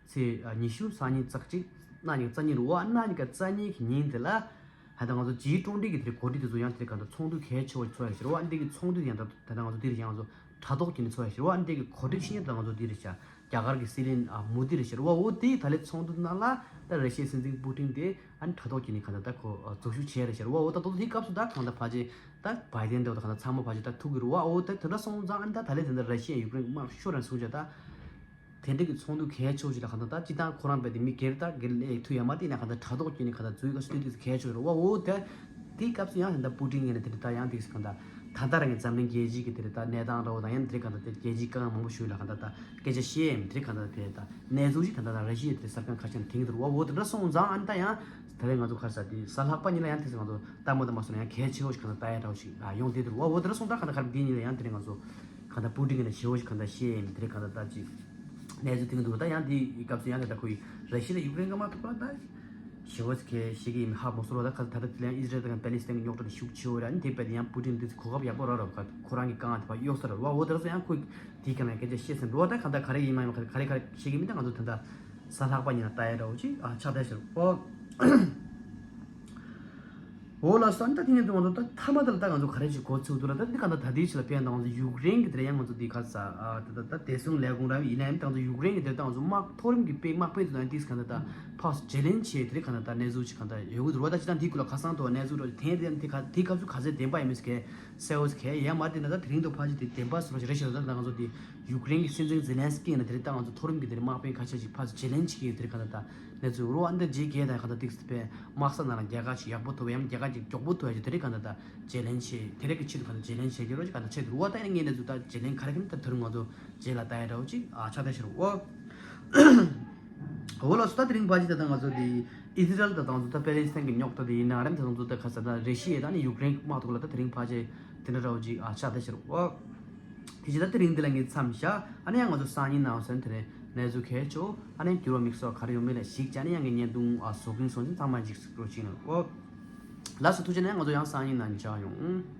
ཚེས་ཨ་ཉི་ཤུ་སང་ཉིན་ཙག་ཅིག་གནངས་ཉིན་རྩ་གཉིས་རུ་ཨ་གནངས་ཉིན་ག་རྩ་གཉིས་ཀྱི་ཉིན་དེ་ལ། ད་ལྟ་ང་ཚོ་ཇི་ཀྲུང་ཀྲིག་གི་དེ་འགོ་ཁྲིད་དེ་ཚོ་ཡང་དེ་ག་ད་ཚོགས་འདུ་གལ་ཆེ་བོ་ཚོགས་ཡ་ཞིག་རེད་བ། ཨ་འདི་གི་ཚོགས་འདུ་ཡང་ད་ད་ལྟ་ང་ཚོ་འདི་རེད་ཡང་ང་ཚོ་དྲ་ཐོག་གི་ནས་ཚོགས་ཡ་ཞིག་རེད་བ། ཨ་འདི་གི་གོ་སྒྲིག་ཤེས་ཡ་ད་ང་ཚོ་འདི་རེད་ཤག་རྒྱ་གར་གི་སྲིད་བློན་ཨ་མོ་དི་རེད་ཤག་རེད་བ། འོ་དེ་ད་ལྟ་ཚོགས་འདུ་ནང་ལ་ད་ར་ཤི་ཡའི་སྲིད་འཛིན་པུ་ཏིན་དེ་ཨ་ནི་དྲ་ཐོག་གི་ནས་ག་ད་ད་ཁོ་འཛུལ་ཞུགས་བྱས་རེད་ཤག་རེད་བ། འོ་ད་ད་དེ་སྐབས་སུ་ད་གང་ད་ཕ་ཆེ་ད་བའི་ཏན་དེ་བ་ད་གང་ད་ཚང་མ་ཕ་ཆེ་ད་ཐུག་གི་རེད་བ། འོ་ད་དེ་འདྲ་སོང་ཙང་ཨ་ནི་ད་ད་ལྟ་དེ་འདྲ་ར་ཤི་ཡ་ཡུཀ་རེན་དམག་ཤོར་རན་སོང་ཅག་ད། དེ་འདྲ་གི་ཚོགས་འདུ་གལ་ཆེ་བོ་ཞིག་ལ་གང་ལྟར་ད་སྤྱི་བཏང་ཁོ་རང་རྦད་དེ་མི་སྒེར་ད་སྒེར་ལས་ཐུ་ཡ་མ་བལྟས་ན་གང་ལྟར་དྲ་ཐོག་བརྒྱུད་ནས་གང་ལྟར་འཛུལ་ག་སུ་དུས་གལ་ཆེ་བོ་རེད་བ། འོ་དེ་དེའི་སྐབས་སུ་ཡང་ད་ལྟ་པུ་ཏིན་ངོས་ནས་དེ་འདྲ་ད་ཡང་དེ་གང་ལྟར་ད་ལྟ་རང་གི་འཛམ་གླིང་རྒྱལ་སྤྱི་གི་དེ་འདྲ་ད་གནས་སྟངས་ར་བ་དང་ཡང་དེ་འདྲ་གང་ལྟར་དེ་རྒྱལ་སྤྱིའི་དཀའ་ངལ་མང་པོ་ཞིག་ལ་གང་ལྟར་ད་སྐད་ཆ་བཤད་ཡ་མི་དེ་གང་ལྟར་དེ་ད་གནས་ཚུལ་ཞིག་ད་ལྟ་ད་ར་ཤི་ཡའི་དེ་ས་ཁང་ཁ་ཤས་ནས་དེང་དུ་རུ་བ། འོ་དེ་འདྲ་སོང་ཙང་ཨ་ནི་ད་ཡང་ད་ལྟ་ང་ཚོ་ག་རེ་ཟེར་དེ་གཟའ་ལྷག་པ་ཉིན་ལ་ཡང་དེ་ས་ང་ཚོ་ལྟ་མོ་ལྟ་མ་སོང་ན་ཡང་གལ་ཆེ་བོ་ཞིག་གང་ལྟར་ལྟ་ཡ་འདྲ་བོ་ཞིག་ཡོང་བསྡད་དུ་རུ་བ། འོ་དེ་འདྲ་སོང་ཙང་གང་ལྟར་ག་རེ་འདི་ཉིན་ལ་ཡང་དེ་རིང་ང་ཚོ་གང་ལྟར་པུ་ཏིན་གྱི་ནས་ཞེ་བོ་ཞིག་གང་ལྟར་བཤད་ཡིན། དེ་རིང་གང་ལྟར་ལྟ་ཅིག་གནས་ཚུལ་དེ་འདུག་ད་ཡང་དེའི་སྐབས་སུ་ཡང་དེ་ལྟ་ཁོ་ཡི་ར་ཤི་ཡ་ཡུཀ་རེན་ག་མ་ཐུག་པ་ད་ཞེ་བོ་ཞིག་གལ་ཤེས་ཀྱི་ཡིན་ཧ་མོ་སོར་བ། ད་ག་ད་ལྟ་དེ་ལ་ཡང་ཨི་ཟི་རལ་དང་པེ་ལི་སི་ཐན་གྱི་རྙོག་དྲ་དེ་ཤུགས་ཆེ་བོ་ར་ནི་དེ་བས་དེ་ཡང་པུ་ཏིན་དེ་གོ་སྐབས་ཡག་པོ་རག་ར་བ། ཁོ་རང་གི་དཀའ་ངལ་དེ་བ་གཡོག་ས་ར་བ། འོ་དེ་ར་སོ་ཡང་ཁོ་དེའི་གང་ལ་སྐད་ཆ་བཤད་ཟིན་འགྲོ་བ། ད་ག་ད་ག་རེ་ཡིན་མ་ཡིན་ག་རེ་ག་རེ་ཤེས་ཀྱི་མིན་ད་ང་ཚོ་དེ་འདྲ་གཟའ་ལྷག་པ་ཉིན་ལ་ལྟ་ཡ་འདྲ་བོ་ཅིག་ཨ་ཆགས་བསྡད་ཤག་ཨོ། འོ་ལགས་སོ། ཨ་ནི་ད་དེ་ནས་ང་ཚོ་ད་མཐའ་མ་དེ་ལ་ད་ང་ཚོ་ག་རེ་ཞིག་གོ་ཚུགས་འདུག་ལ། ད་འདི་ག་ད་ད་ལྟའི་ཆ་ལ་ཕན་ད་ང་ཚོ་ཡུཀ་རེན་གྱི་དེ་ལ་ཡང་ང་ཚོ་འདི་ག་ས་ཨ་ད་ད་ད་བདེ་སྲུང་ལས་ཁུངས་ར་ཡིན་ན་ཡང་ད་ང་ཚོ་ཡུཀ་རེན་གྱི་དེ་ལ་ད་ང་ཚོ་དམག་མཐོ་རིམ་གྱི་དཔེ་དམག་དཔོན་དེ་ད་ཡང་ཏིས་ག་ད་ད་ཕག་ཇེ་ལན་ཆེ་དེ་རེད་ག་ད་ད་གནས་ཚུལ་ཅིག་ག་ད་ཡོད་གི་འདུག་ར། ད་ཅི་ད་འདི་ཀུ་ལ་ཁ་སང་དུ་གནས་ཚུལ་འདྲ་ཅིག་དེ་དེ་དེ་ག་དེ་སྐབས་སུ་ག་ཚད་བདེན་པ་ཡིན་མིན་ཟེར་གས་གསལ་བོ་ཟེར་གས་ཡ་མ་དེ་ན་ད་དེ་རིང་དུ་ཕ་ཅི་དེ་བདེན་པ་ཟེར་བ་ཞིག་རེད་ཤག་ད་ད་ང་ཚོ་དེ་ཡུཀ་རེན་གྱི་སྲིད་འཛིན་ཛེ་ལན་སི་ཀི་ཡིན་ན་དེ་རེད། ད་ང་ཚོ་མཐོ་རིམ་གྱི་དེ་རེད་དམག་དཔོན་ཁ་ཤས་ཅིག་ཕག་ཇེ་ལན་ཆེ་གི་དེ་རེད་ག་ད་ད། གནས་ཚུལ་རོ་ཨ་འདི་རྗེས་རྒྱས་དང་གང་ལྟར་ཏིག་སི་པའི་དམག་ས་ནང་ལ་རྒྱལ་ཁ་ཞིག་ཡག་པོ་ཐོབ་ཡང་རྒྱལ་ཁ་ཅིག་མགྱོགས་པོ་ཐོབ་ཡ་ཅིག་དེ་རིང་གང་ལྟར་ད་ཇེ་ལན་ཆེ་དེ་རིང་གི་ཆེད་དུ་གང་ལྟར་ཇེ་ལན་ཆེ་གི་རོ་ཅིག་གང་ལྟར་ཆེད་དུ་རོ་ཨ་ད་ཡིན་ངེས་གནས་ཚུལ་ད་ཇེ་ལན་ག་རེ་གང་ལྟར་དུ་རུང་ང་ཚོ་རྗེས་ལ་ལྟ་ཡ་འདྲ་བོ་ཅིག་ཨ་ཆགས་ད་ཤི་རོ་ཨོ། འོ་ལགས་སོ། ད་དེ་རིང་ཕལ་ཆེར་ད་ལྟ་ང་ཚོ་དེ་ཨི་ཟི་རལ་དང་ང་ཚོ་ད་པེ་ལི་སི་ཐན་གྱི་རྙོག་དྲ་དེ་ཡིན་ན་རེད། ད་ང་ཚོ་ད་ག་ས་ད་རེ་ཤི་ཡ་ད་ནི་ཡུཀ་རེན་གྱི་དམག་ཐོག་ལ་ད་དེ་རིང་ཕལ་ཆེར་དེ་འདྲ་འདྲ་བོ་ཅིག་ཨ་ཆགས་ད་ཤི་རོ་ཨོ། དེ་བཞིན་ད་དེ་རིང་འདི་ལ་ངས་མཚམས་བཞག་ཨ་ནི་ཡང་ང་ཚོ་སང་ཉིན་ནང་སོན་དེ་རིང་གནས་ཚུལ་གལ་ཆེ་བོ་ཨ་ནི་འགྱུར་བ་དམིགས་བསལ་ག་རེ་ཡོང་མིན་ལ་གཞིགས་བྱས་ནས་ཡང་ངས་བརྙན་ཐུང་ཨ་བཟོ་གིན་སོང་ཙང་ཚང་མ་འཇིགས་སུ་རོགས་བྱེད་གནང་ཨོ། ལགས་སོ། ཐུགས་རྗེ་ཆེ། ང་ཚོ་ཡང་སང་ཉིན་ནང་མཇལ་ཡོང་།